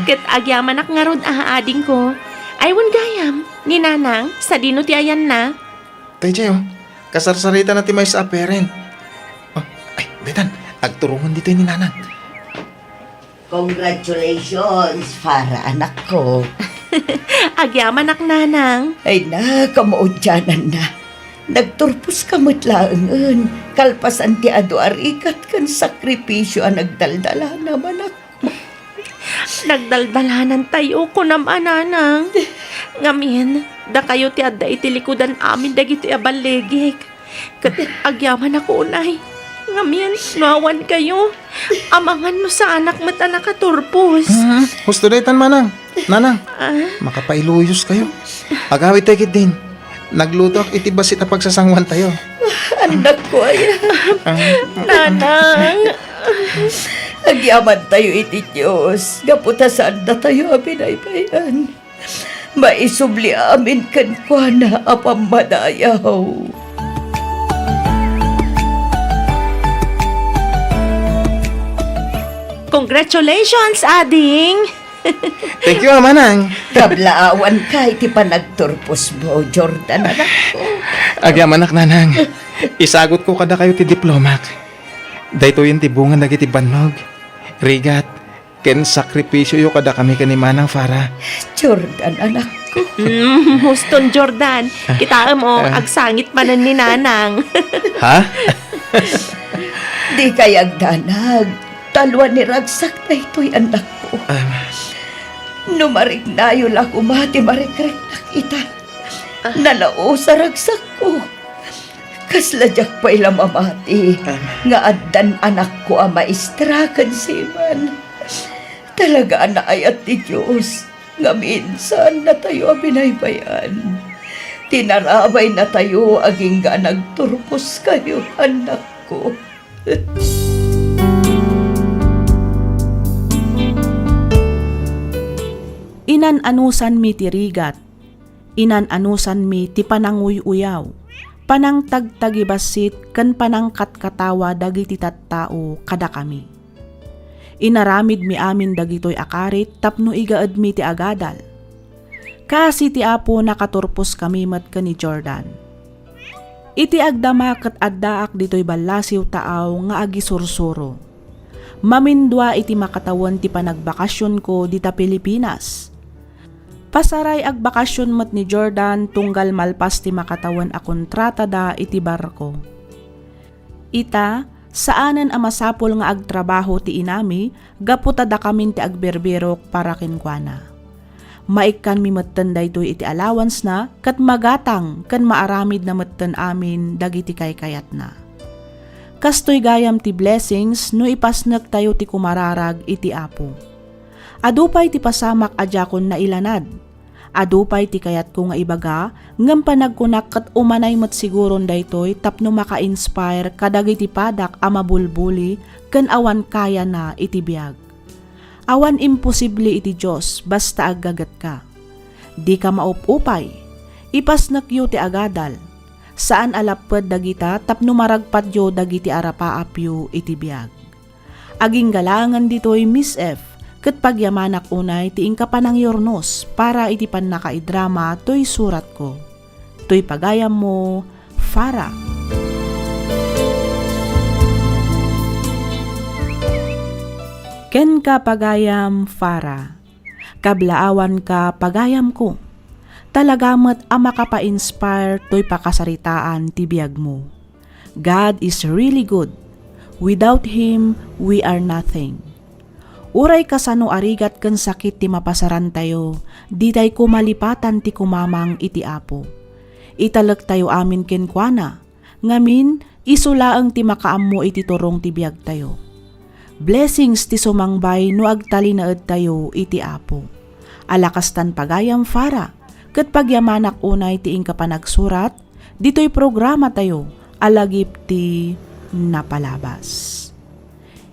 Ket agyamanak ngarud a adingko. Ay, wen gayam, ni Nanang, sadino ti ayanna? Tay Jay, oh. Kasarsaritana ti maysa a parent. Oh, ay, daytan, agturungan ditoy ni Nanang. Congratulations, Farah, anakko. Agyamanak, Nanang. Ay na, kamaudiananna. Nagturposka met laengen. Kalpasan ti adu a rigat ken sakripisio a nagdaldalanam, anakko. Nagdaldalanantayo, kunam a, Nanang. Ngamin, dakayo ti adda iti likudan amin dagitoy a balligik. Ket agyamanak unay. Ngamin, no awan kayo, amangan no saanak met a nakaturpos. Mhm. Husto daytan, Manang. Nanang, ah? Makapailuyos kayo. Agawid tayo ketdin. Naglutoak iti bassit a pagsasanguan tayo. Anakko aya. Ah. Nanang. Agyaman tayo iti Dios, gapu ta saan datayo a binaybay-an. Maisubli amin kenkuana a pammadayaw. Congratulations, ading! Thank you, a, Manang. Kablaawanka iti panagturposmo, Jordan, anakko. Agyamanak, Nanang. Isagutko kadakayo ti diplomak. Daytoyen ti bunga dagiti bannog, rigat, ken sakripisioyo kadakami ken ni Manang Farah. Jordan, anakko. Mm, huston, Jordan. Kitaem, oh, ah, agsangit manen ni Nanang. Ha? Dikay agdanag. Talua ni ragsak daytoy, anakko. Ah. No mariknayo la koma ti marikreknak ita. Ah. Nalaus a ragsakko. Kasla diak pay la mamati. Ah. Nga addan anakko a maestra ken seaman. Talaga a naayat ti Dios. Ngamin, saan datayo a binaybay-an. Tinarabay natayo agingga a nagturpos kayo, anakko. Inan-anusanmi ti rigat, inan-anusanmi ti pananguy-uyaw. panangtagtagibassit ken panangkatkatawa dagiti tattao kadakami. Inaramidmi amin dagitoy a karit tapno igaedmi ti agadal. Kaasi ti Apo, nakaturposkami met ken ni Jordan. Iti agdama ket addaak ditoy ballasiw taaw nga agisursuro. Mamindua iti makatawen ti panagbakasionko dita Pilipinas. Pasaray agbakasion met ni Jordan tunggal malpas ti makatawen a kontratada iti barko. Ita, saanen a masapul nga agtrabaho ti inami gapu ta dakamin ti agbirbirok para kenkuana. Maikkanmi metten daytoy iti allowance-na ket magatang ken maaramidna metten amin dagiti kaykayatna. Kastoy gayam ti blessings no ipasnektayo ti kumararag iti Apo. Adu pay ti pasamak a diakon nailanad. Adu pay ti kayatko nga ibaga, ngem panagkunak ket umanay met siguron daytoy tapno maka-inspire kadagiti padak a mabulbuli ken awan kayana iti biag. Awan imposible iti Dios basta aggagetka. Dika maup-upay. Ipasnekyo ti agadal. Saan a lapped dagita tapno maragpatyo dagiti arapaapyo iti biag. Agingga laengen ditoy, Miss F, ket pagyamanak unay ti inka panangyurnos para iti pannakaidrama toy suratko. Toy pagayammo, Farah. Kenka, pagayam Farah. Kablaawanka, pagayamko. Talaga met a makapa-inspire toy pakasaritaan ti biagmo. God is really good. Without Him, we are nothing. Uray kasano a rigat ken sakit ti mapasarantayo, ditay koma lipatan ti kumamang iti Apo. Italektayo amin kenkuana, ngamin, isu laeng ti makaammo iti turong ti biagtayo. Blessings ti sumangbay no agtalinaedtayo iti Apo. Alakastan, pagayam Farah, ket pagyamanak unay ti inka panagsurat ditoy programatayo a Lagip ti Napalabas.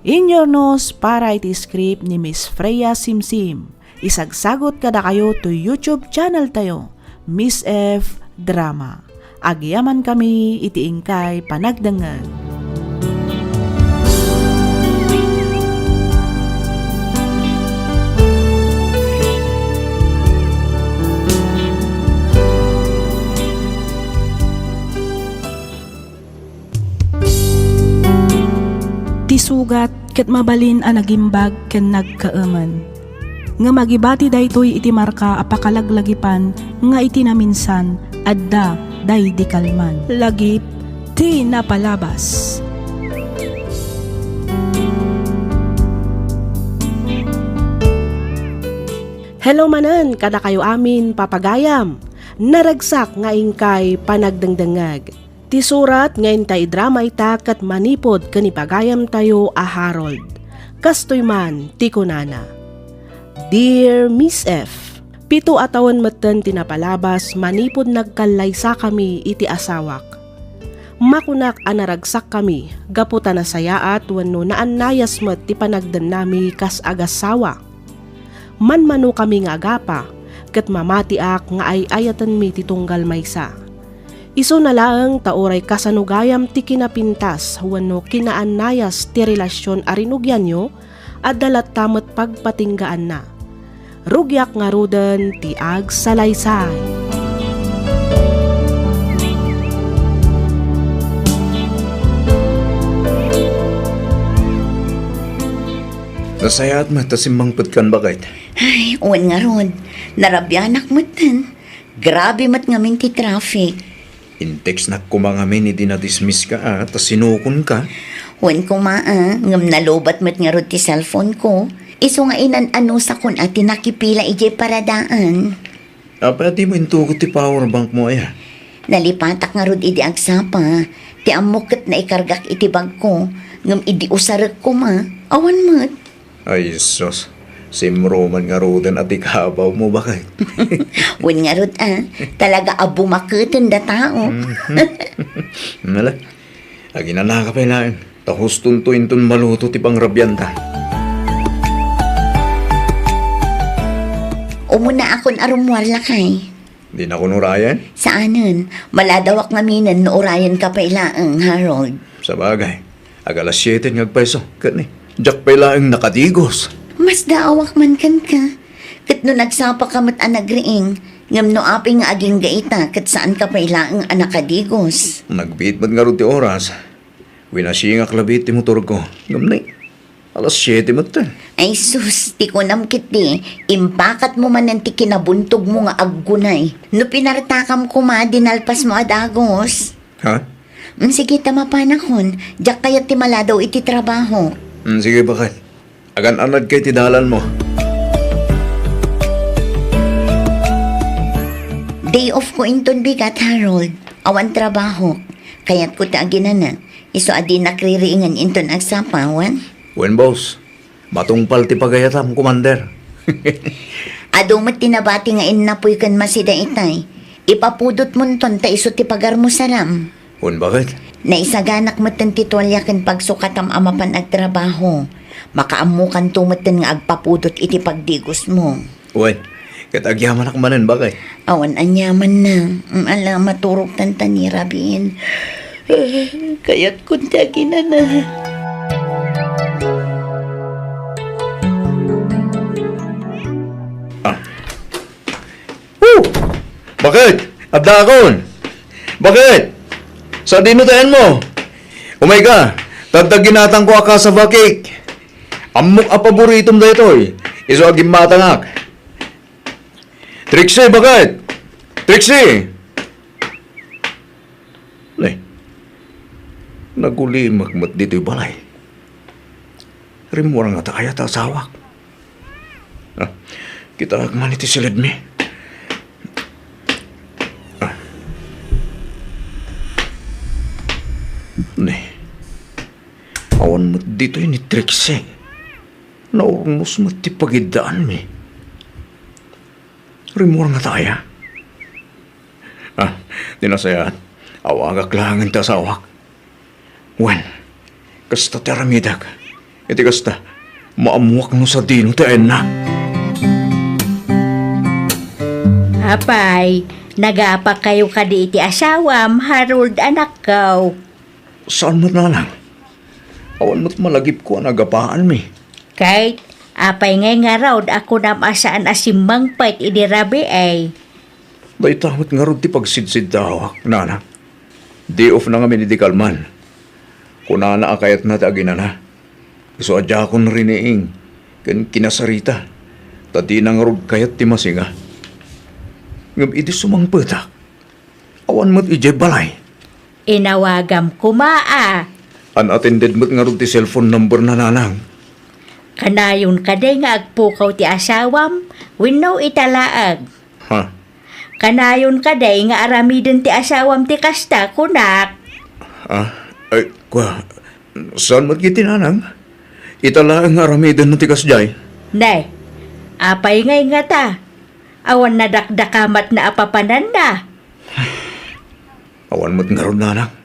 Inyurnos para iti script ni Miss Freya Simsim. Isagsagot kadakayo toy YouTube channel tayo, Miss F Drama. Agyamankami iti inkay panagdengngeg. Ti sugat ket mabalin a nagimbag ken nagkaemen. Ngem agibati daytoy iti marka a pakalaglagipan nga iti naminsan, adda daydi kalman. Lagip ti Napalabas. Hello manen kadakayo amin, papagayam. Naragsak nga inkay panagdengdengngeg. Ti surat nga inta idrama ita ket manipud ken ni pagayamtayo a Harold. Kastoy man ti kunana, Dear Miss F, pito a tawen metten ti napalabas manipud nagkallaysakami iti asawak. Makunak a naragsakkami gapu ta nasayaat wenno naannayas met ti panagdennami kas agassawa. Manmanokami nga agapa, ket mamatiak nga ay-ayatenmi ti tunggal maysa. Isuna laeng ta uray kasano gayam ti kinapintas wenno kinaannayas ti relasyon a rinugianyo, adda latta met pagpatinggaanna. Rugiak ngaruden ti agsalaysay. Nasayaat met ta simmangpetkan, baket. Ay, wen ngarud, narabianak metten. Grabe met ngamin ti traffic. In-textnak koma ngamin idi na-dismiss ka, a, ta sinukonka. Wen koma, a, ngem nalobat met ngarud ti cellphone ko. Isu nga inan-anusakon a ti nakipila idiay paradaan. Apay a dimo intugot ti power bank mo, aya? Nalipatak ngarud idi agsapa. Ti ammok ket naikargak iti bagko, ngem idi usarek koma, awan met. Ay, sus. Simro man ngaruden a ti kabaw mo, baket. Wen ngarud, a, talaga a bumaketen da tao. Mhm. Nala, aginanaka pay laeng. Ta hustonto inton maluto ti pangrabianta. Umunaakon a rummuar, lakay. Dinakon urayen? Saanen. Maladawak ngaminen no urayenka pay laeng, Harold. Sabagay, ag-alas siete nga agpayso, ket ni, diak pay laeng nakadigos. Masdaawak man kenka. Ket no nagsapaka met a nagriing, ngem no apay nga agingga ita, ket saanka pay laeng a nakadigos. Nagbiit met ngarud ti oras. Winasingak labi ti motorko. Ngem ni, alas siete metten. Ay sus, ti kunam ketdi, impakatmo manen ti kinabuntogmo nga aggunay. No pinartakam koma, dinalpasmo a dagus. Ha? Mm, sige ta mapanakon, diak kayat ti maladaw iti trabaho. Mm, sige, baket. Agan-anad kay ti dalanmo. Day off ko inton bigat, Harold. Awan trabaho. Kayatko ti aginana. Isu a dinak ririingen inton agsapawan. Wen, boss. Matungpal ti pagayatam, Commander. Adu met ti nabati nga innapoy ken masida itay. Ipapudotmonton ta isu ti pagarmo saram. Wen, baket? Naisaganak metten ti tualia ken pagsukatam a mapan agtrabaho. Makaammokanto metten nga agpapudot iti pagdigosmo. Wen, ket agyamanak manen, baket. Awan aniamanna. Mm, ala, maturogtan ta ni Rabin. Kayatkon ti aginana. Ah. Oh! Baket? Addaakon? Baket? Sadino ti ayanmo? Umayka, ta adda ginatangko a cassava cake. Ammok a paboritom daytoy. Isu a gimmatangak. Trixie, baket? Trixie! Ne, nagulimek met ditoy balay. Rimmuar ngata aya ti asawak? Ah, kitaek man iti silidmi. Ah. Ne, awan met ditoy ni Trixie. Naurnos met ti pagiddaanmi. Rimmuar ngata aya? Ah, ti nasayaat, awagak laengen ti asawak. Wen, kasta ti aramidek. Iti kasta, maammoak no sadino ti ayanna. Apay, nagapakayo kadi iti asawam, Harold, anakko? Saan met, nanang? Awan met malagipko a nagapaanmi. Kayat, apay ngay ngarud a kunam a saan a simmangpet idi rabii? Dayta met ngarud ti pagsidsiddawak, nanang. Day off na ngamin idi kalman. Kunana a kayatna ti aginana. Isu a diakon riniing ken kinasarita, ta dina ngarud kayat ti masinga. Ngem idi sumangpetak, awan met idiay balay. Inawagam koma a. Unattended met ngarud ti cellphone number na, nanang. Kanayon kadi nga agpukaw ti asawam wenno ita laeng? Ha? Kanayon kadi nga aramiden ti asawam ti kasta, kunak? Ah, ay, kua, saan met iti, nanang? Ita laeng nga aramiden ti kasdiay. Ne, apay ngay ngata? Awan nadakdakamatna a papananna? Awan met ngarud, nanang.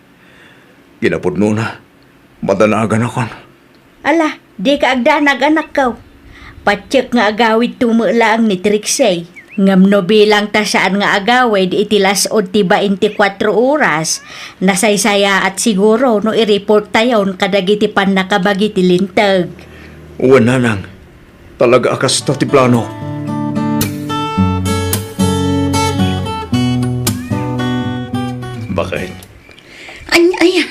Kinapudnona, madanaganakon. Ala, dika agdanag, anakko. Patiek nga agawidto met laeng ni Trixie. Ngem no bilang ta saan nga agawid iti las-ud ti baintikwatro oras, nasaysayaat siguro no i-report tayon kadagiti pannakabagi ti linteg. Wen, nanang. Talaga a kasta ti plano. Baket? Ania aya?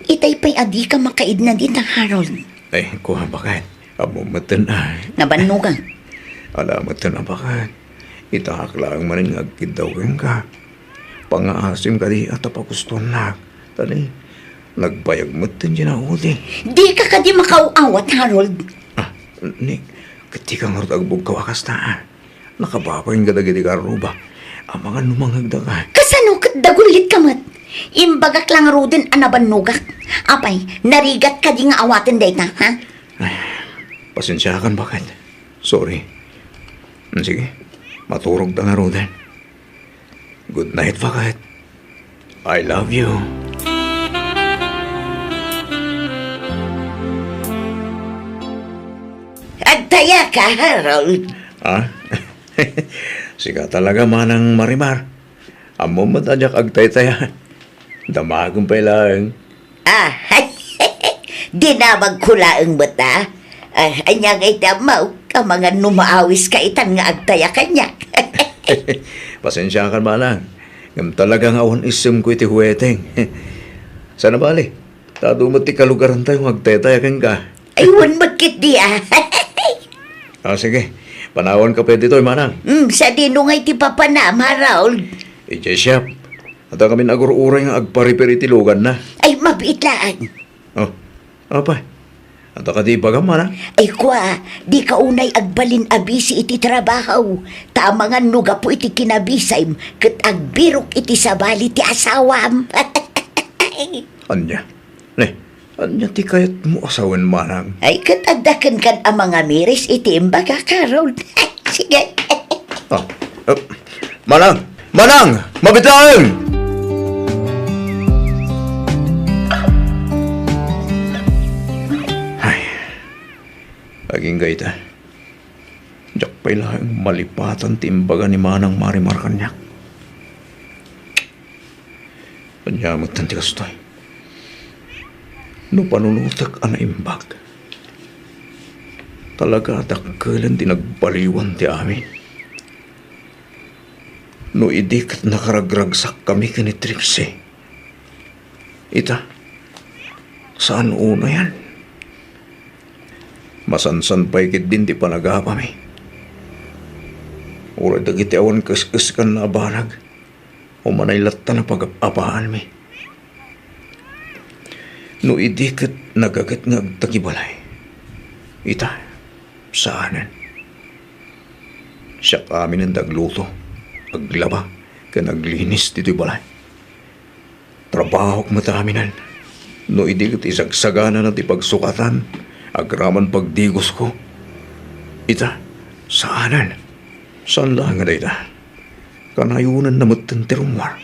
Itay pay a dika makaidna dita, Harold. Ay, kua, baket. Ammom metten a. Nabannogak. Ala metten a, baket. Itaak laeng manen nga agkiddaw kenka. Pangngaasim kadi a ta pagustoannak. Ta ni, nagbayag metten ti naudi. Dika kadi makaaw-awat, Harold. Ah, ni, ket dika ngarud agbugkaw a kasta, a. Nakababain kadagiti karruba. Amangan no mangngegdaka. Kasano ket dagullitka met? Imbagak la ngaruden a nabannogak. Apay, narigat kadi nga awaten dayta, ha? Ay, pasensiakan, baket. Sorry. Mm, sige, maturogta ngaruden. Good night, baket. I love you. Agtayaka, Harold. Ah? Sika talaga, Manang Marimar. Ammom met a diak agtaytaya. Damagen pay laeng. Ah, dinamagko laeng met, a. Ah, ania ngay ti ammo? Amangan no maawiska itan nga agtaya kaniak. Pasensiakan, manang. Ngem talaga nga awan issemko iti huweteng. Saan a bale, ta adu met ti kalugarantayo nga agtaytaya kenka. Ay, wen met ketdi, a. Ah, sige. Panawanka pay ditoy, manang. Hmm, sadino ngay ti papanam, Harold? Idiay shop. Adda kamin agur-uray nga agpa-repair iti luganna. Ay, mabiit laeng. Oh, apay? Adda kadi ibagam, manang? Ay, kua, dika unay agbalin a busy iti trabaho. Ta amangan no gapu iti kinabisayem ket agbirok iti sabali ti asawam. Ania? Ne, ania ti kayatmo a sawen, manang? Ay, ket adda kenkan a mangamiris iti imbagak, Harold. Sige. Ah, eh, manang! Manang! Mabiit laeng! Ay, agingga ita. Diak pay laeng malipatan ti imbaga ni Manang Marimar kaniak. Ania metten ti kastoy? No panunotek a naimbag, talaga a dakkelen ti nagbaliwan ti amin. No idi ket nakaragragsakkami ken ni Trixie, ita, saan unayan? Masansan pay ketdin ti panagapami. Uray dagiti awan kes-eskanna a banag, umanay latta a pagap-apaanmi. No idi ket nagaget nga agtagibalay, ita, saanen. Siak aminen ti agluto, aglaba, ken aglinis ditoy balay. Trabahok met aminen. No idi ket isagsaganana ti pagsukatan, agraman pagdigosko. Ita, saanen. Saan laeng a dayta. Kanayonanna metten ti rummuar.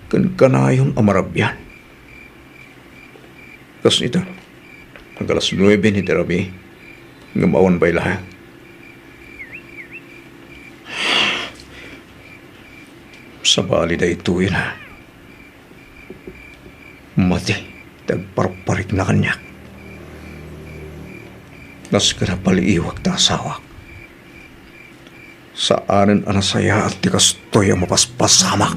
Ken kanayon a marabian. Kas ita, ag-alas nuebe ni ti rabii, ngem awan pay laeng. Sabali daytoyen, a. Mati ti agparparikna kaniak. Kas ken a paliiwak ta asawak. Saanen a nasayaat ti kastoy a mapaspasamak.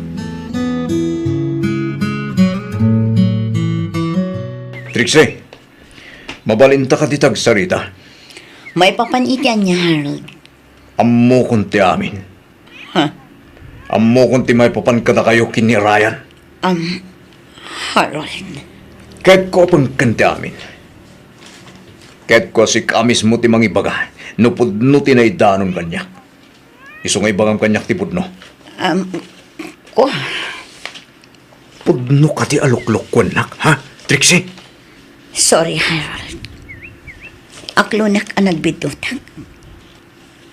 Trixie, mabalinta kadi ti agsarita? Maipapan iti ania, Harold? Ammokon ti amin. Ha? Ammokon ti maipapan kadakayo ken ni Ryan. Am, Harold. Kayatko a pengken ti amin. Kayatko a sika mismo ti mangibaga no pudno ti naidanon kaniak. Isu nga ibagam kaniak ti pudno. Am, kua. Pudno kadi a luklukkuennak, ha, Trixie? Sorry, Harold. Aklonak a nagbiddutag.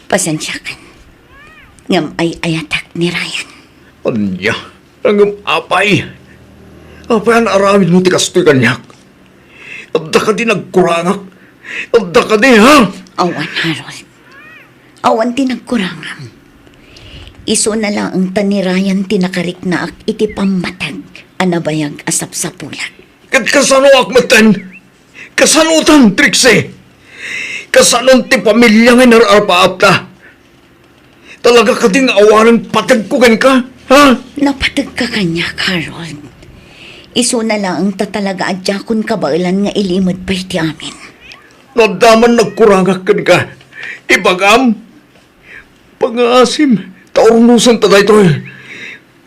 Pasensiakan. Ngem ay-ayatak ni Ryan. Ania? Ngem apay? Apay a naaramidmo ti kastoy kaniak? Adda kadi nagkurangak? Adda kadi, ha? Awan, Harold. Awan ti nagkurangam. Isuna laeng ta ni Ryan ti nakariknaak iti pammateg a nabayag a sapsapulak. Ket kasanoak metten? Kasanotan, Trixie? Kasanon ti pamilia nga inar-arpaapta? Talaga kadi nga awanen pategko kenka, ha? Napategka kaniak, Harold. Isuna laeng ta talaga a diakon kabaelan nga ilimed pay ti amin. No adda man nagkurangak kenka, ibagam. Pangngaasim, ta urnosenta daytoy.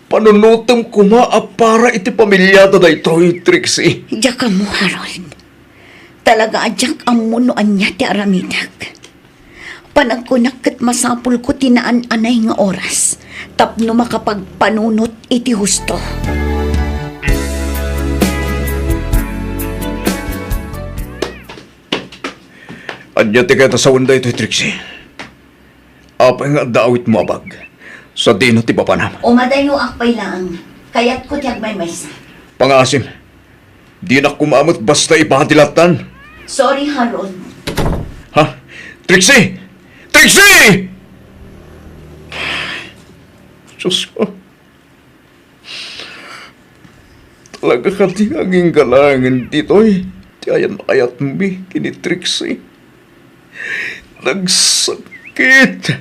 Panunotem koma a para iti pamiliata daytoy, Trixie. Diak ammo, Harold. Talaga a diak ammo no ania ti aramidek. Panagkunak ket masapulko ti naan-anay nga oras tapno makapagpanunot iti husto. Ania ti kayat a sawen daytoy, Trixie? Apay nga adda awitmo a bag? Sadino ti papanam? Umadayoak pay laeng. Kayatko ti agmaymaysa. Pangngaasim, dinak koma met basta ipadi lattan. Sorry, Harold. Ha? Trixie! Trixie! Diyos ko. Talaga kadi nga agingga laengen ditoy ti ayan-ayatmi ken ni Trixie? Nagsakit!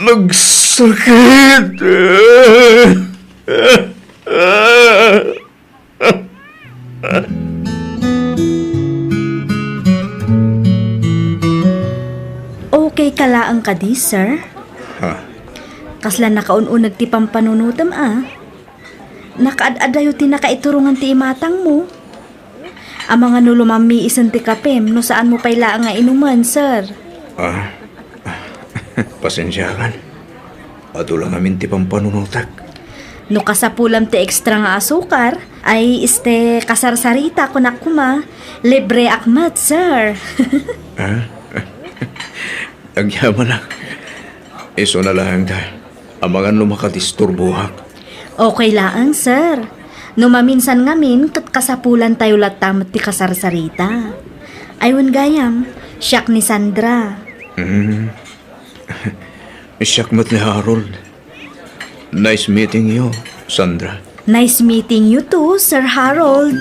Nagsakit! Okay ka laeng kadi, sir? Ha? Kasla nakaun-uneg ti pampanunotem a? Nakaad-adayo ti nakaiturongan ti imatangmo. Amangan no lumammiisen ti kapem no saanmo pay laeng nga inumen, sir. Ah, pasensiakan. Adu la ngamin ti pampanunotek. No kasapulam ti extra nga asukar, ay iste kasarsarita, kunak koma, libreak met, sir. Ah? Agyamanak. Isuna laeng ta. Amangan no makadisturboak. Okay laeng, sir. No maminsan ngamin, ket kasapulantayo latta met ti kasarsarita. Ay wen gayam, siak ni Sandra. Hmm. Siak met ni Harold. Nice meeting you, Sandra. Nice meeting you too, Sir Harold.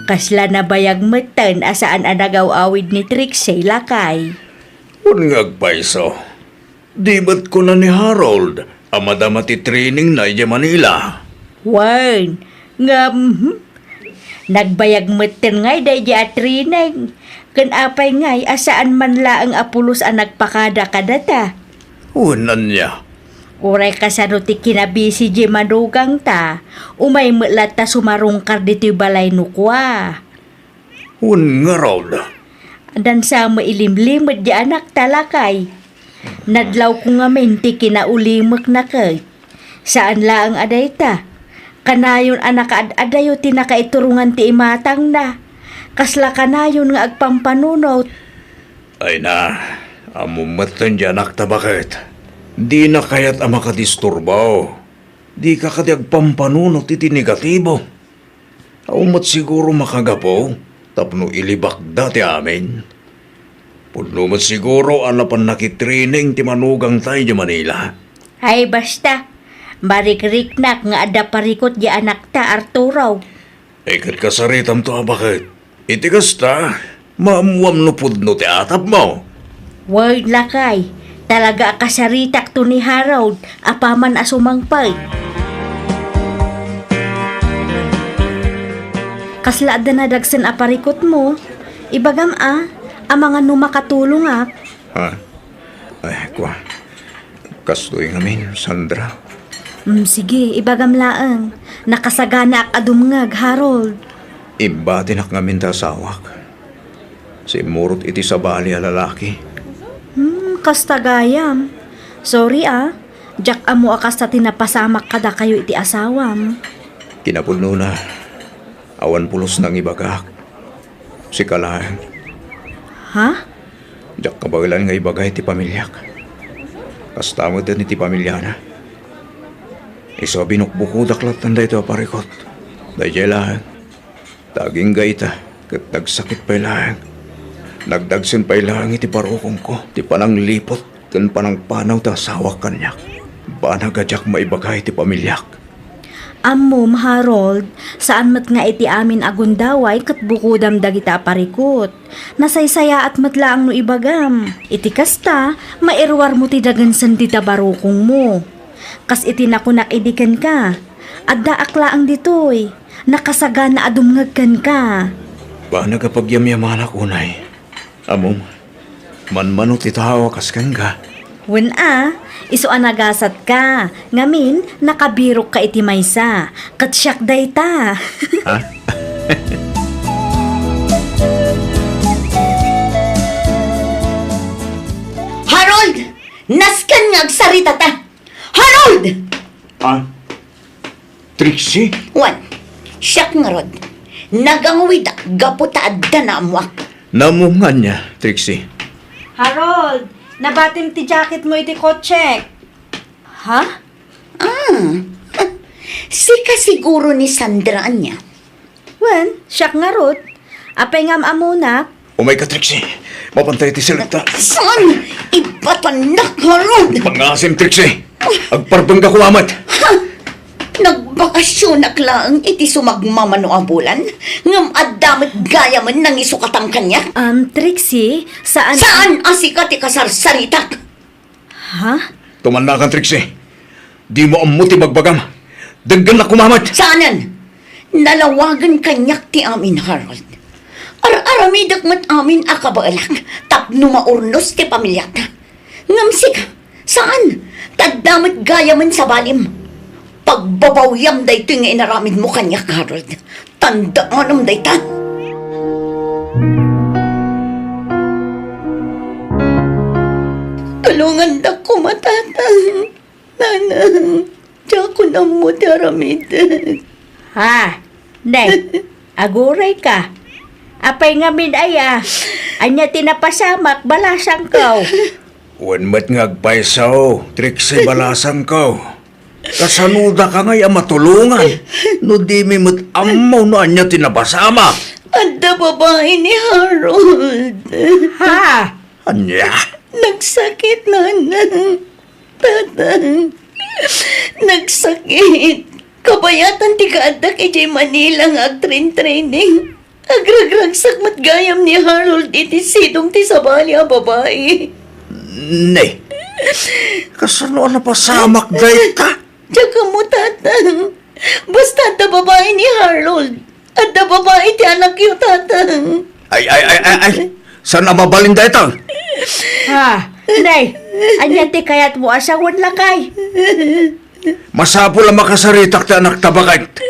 Kasla nabayag metten a saan a nagaw-awid ni Trixie, lakay. Wen nga agpayso, di met kuna ni Harold a madama ti trainingna idiay Manila. Wen, ngem, hmm, nagbayag metten ngay daydi a training. Ken apay ngay a saan man laeng a pulos a nagpakada kadata? Wen ania? Uray kasano ti kinabisi di manugangta, umay met latta sumarungkar ditoy balay no kua. Wen ngarud. Addan sa mailimlimed di anakta, lakay. Nadlawko ngamin ti kinaulimekna ket. Saan laeng a dayta. Kanayon a nakaad-adayo ti nakaiturongan ti imatangna. Kasla kanayon nga agpampanunot. Ay na, ammom metten di anakta baket. Dina kayat a makadisturbo. Dika kadi agpampanunot iti negatibo. Awan met siguro makagapu tapno ilibakda ti amin. Pudno met siguro a napan nakitraining ti manugangta idiay Manila. Ay, basta. Marikriknak nga adda parikut di anakta, Arturo. Ay, ket kasaritamto a baket. Iti kasta, maammuam no pudno ti atapmo. Wen, lakay, talaga a kasaritakto ni Harold apaman a sumangpet. Kasla adda nadagsen a parikutmo, ibagam a, amangan no makatulongak. Ha? Ay, kua. Kastoy ngamin, Sandra. Mm, sige, ibagam laeng. Nakasaganaak a dumngeg, Harold. Imbatinak ngamin ta asawak. Simmurot iti sabali a lalaki. Hmm, kasta gayam. Sorry, ah. Diak ammo a kasta ti napasamak kadakayo iti asawam. Kinapudnona, awan pulos nangibagak. Sika laeng. Ha? Diak kabaelan nga ibaga iti pamiliak. Kasta met iti pamiliana. Isu a binukbukodak lattan daytoy a parikut. Daydiay laeng. Ta agingga ita, ket nagsakit pay laeng. Nagdagsen pay laeng iti barukongko ti panangliput ken panangpanaw ti asawak kaniak. Banag a diak maibaga iti pamiliak. Ammom, Harold, saan met nga iti amin a gundaway ket bukodam dagita a parikut. Nasaysayaat met laeng no ibagam. Iti kasta, mairuarmo ti dagensen dita barukongmo. Kas iti nakunak idi kenka, addaak laeng ditoy. Nakasagana a dumngeg kenka. Banag a pagyamyamanak unay. Ammom, manmano ti tao a kas kenka. Wen a, isu a nagasatka. Ngamin, nakabirokka iti maysa. Ket siak dayta. Ha? Harold! Nasken nga agsaritata. Harold! Ah, Trixie? Wen, siak ngarud. Nagangwidak gapu ta adda naammoak. Naammo nga ania, Trixie? Harold, nabatim ti jacketmo iti kotsek. Ha? Ah, sika siguro ni Sandra ania? Wen, siak ngarud. Apay nga am-amonak? Umayka, Trixie. Mapantay ti selekta. Saan? Ibatannak, Harold! Pangasim, Trixie! Agpardonka koma met. Ha? Nagbakasionak laeng iti sumagmamano a bulan, ngem adda met gayamen nangisukatan kaniak. Um, Trixie, saan... Saan a sika ti kasarsaritak? Ha? Tumannakan, Trixie. Dimo ammo ti bagbagam. Denggennak koma met. Saanen. Nalawagen kaniak ti amin, Harold. Ar-aramidek met amin a kabaelak tapno maurnos ti pamiliak. Ngem sika, saan. Tadda met gayamen sabalim. Pagbabawiam daytoy nga inaramidmo kaniak, Harold. Tandaanam dayta. Tulongandak koma, Tatang. Nanang, diakon ammo ti aramidek. Ha? Nay, agurayka. Apay ngamin aya? Ania ti napasamak, balasangko? Wen met nga agpayso, Trixie, balasangko. Kasanodaka ngay a matulongan no dimi met ammo no ania ti napasamak? Adda babai ni Harold. Ha? Ania? Nagsakit, Nanang. Tatang. Nagsakit. Kabayatan ti kaaddak idiay Manila nga agtrain-training. Agragragsak met gayam ni Harold iti sidong ti sabali a babai. Ne, kasano a napasamak dayta? Diak ammo, Tatang. Basta adda babai ni Harold. Adda babai ti anakyo, Tatang. Ay, ay, ay, ay, ay. Saan a mabalin dayta? Ha? Nay, ania ti kayatmo a sawen, lakay? Masapul a makasaritak ti anakta baket.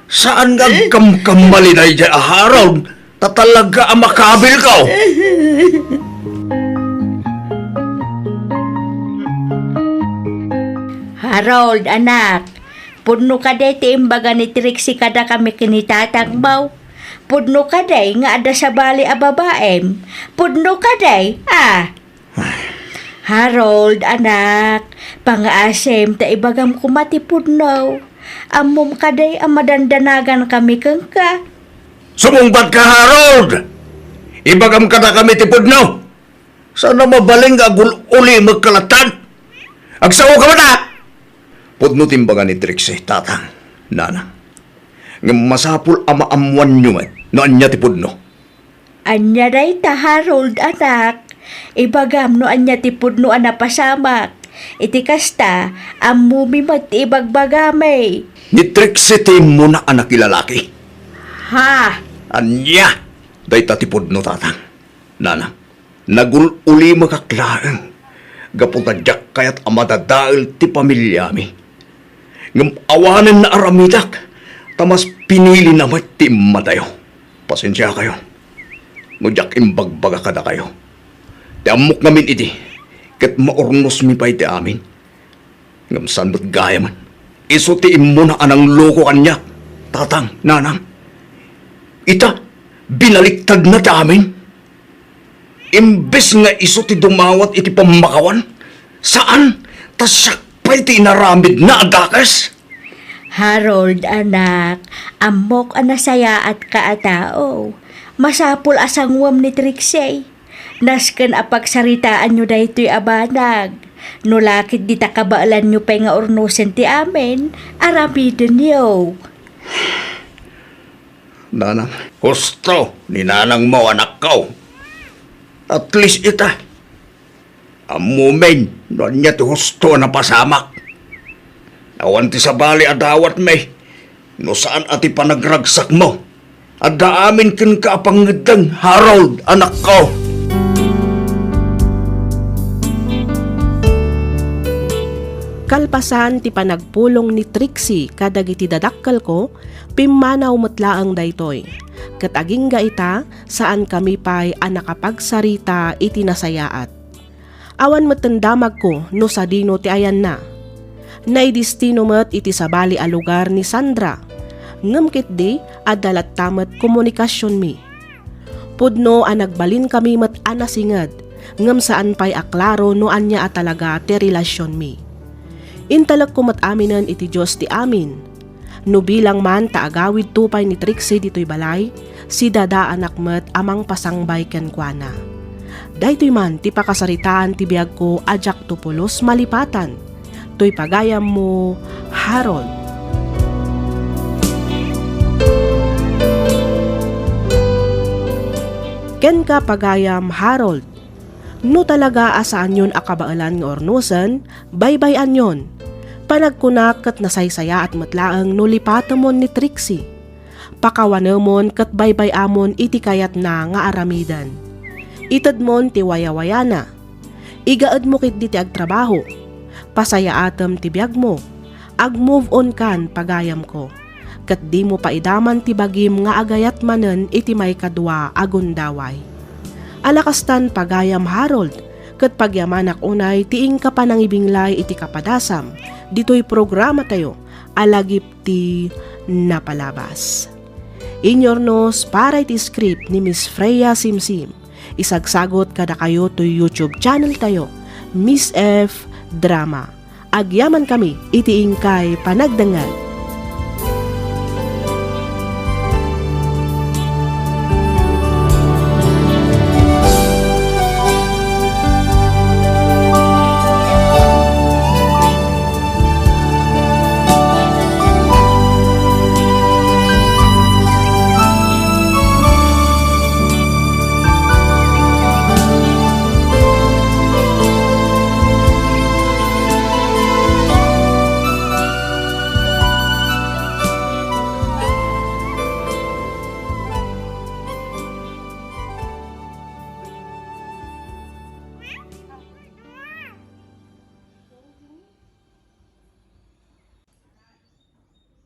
Saan nga agkamkamali daydiay a Harold, ta talaga a makabilko. Harold, anak, pudno kadi ti imbaga ni Trixie kadakami ken ni tatangmo? Pudno kadi nga adda sabali a babaem? Pudno kadi, a? Harold, anak, pangngaasim ta ibagam koma ti pudno. Ammom kadi a madandanagankami kenka? Sumungbatka, Harold! Ibagam kadakami ti pudno! Saan a mabalin nga agul-ulimekka latta? Agsaoka met, a! Pudno ti imbaga ni Trixie, tatang, nanang. Ngem masapul a maammoanyo met no ania ti pudno. Ania dayta, Harold, anak? Ibagam no ania ti pudno a napasamak. Iti kasta, ammomi met ti ibagbagami. Ni Trixie ti immuna a nakilalaki. Ha? Ania dayta ti pudno, tatang, nanang? Nagul-ulimekak laeng gapu ta diak kayat a madadael ti pamiliami. Ngem awanen naaramidak, ta mas pinilina met ti immadayo. Pasensiakayo no diak imbagbaga kadakayo. Ti ammok ngamin idi, ket maurnosmi pay ti amin. Ngem saan met gayamen. Isu ti immuna a nangloko kaniak, tatang, nanang. Ita, binaliktadna ti amin. Imbes nga isu ti dumawat iti pammakawan, saan, ta siak pay ti inaramidna a dakes. Harold, anak, ammok a nasayaatka a tao. Masapul a sanguem ni Trixie. Nasken a pagsaritaanyo daytoy a banag. No la ket dita kabaelanyo pay nga urnosen ti amin, aramidenyo. Nanang, husto ni nanangmo, anakko. At least ita, ammomin no ania ti husto a napasamak. Awan ti sabali a dawatmi no saan a ti panagragsakmo. Adda amin kenka a pangngeddeng, Harold, anakko. Kalpasan ti panagpulong ni Trixie kadagiti dadakkelko, pimmanaw met laeng daytoy. Ket agingga ita, saankami pay a nakapagsarita iti nasayaat. Awan metten damagko no sadino ti ayanna. Naidistino met iti sabali a lugar ni Sandra. Ngem ketdi, adda latta met komunikasionmi. Pudno a nagbalinkami met a nasinged, ngem saan pay a klaro no ania a talaga ti relasionmi. Intalekko met aminen iti Dios ti amin. No bilang man ta agawidto pay ni Trixie ditoy balay, sidadaanak met a mangpasangbay kenkuana. Daytoy man ti pakasaritaan ti biagko a diakto pulos malipatan. toy pagayammo, Harold. Kenka, pagayam Harold, no talaga a saanyon a kabaelan nga urnosen, baybay-anyon. Panagkunak ket nasaysayaat met laeng no lipatemon ni Trixie. Pakawanemon ket baybay-amon iti kayatna nga aramiden. Itedmon ti wayawayana. Igaedmo ketdi ti agtrabaho. Pasayaatem ti biagmo. Ag-move on kan, pagayamko. Ket dimo paidaman ti bagim nga agayat manen iti maikadua a gundaway. Ala kastan, pagayam Harold, ket pagyamanak unay ti inka panangibinglay iti kapadasam ditoy programatayo a Lagip ti Napalabas. Inurnos para iti script ni Miss Freya Simsim. Isagsagot kadakayo toy YouTube channel tayo, Miss F Drama. Agyaman kami iti inkay panagdengngeg.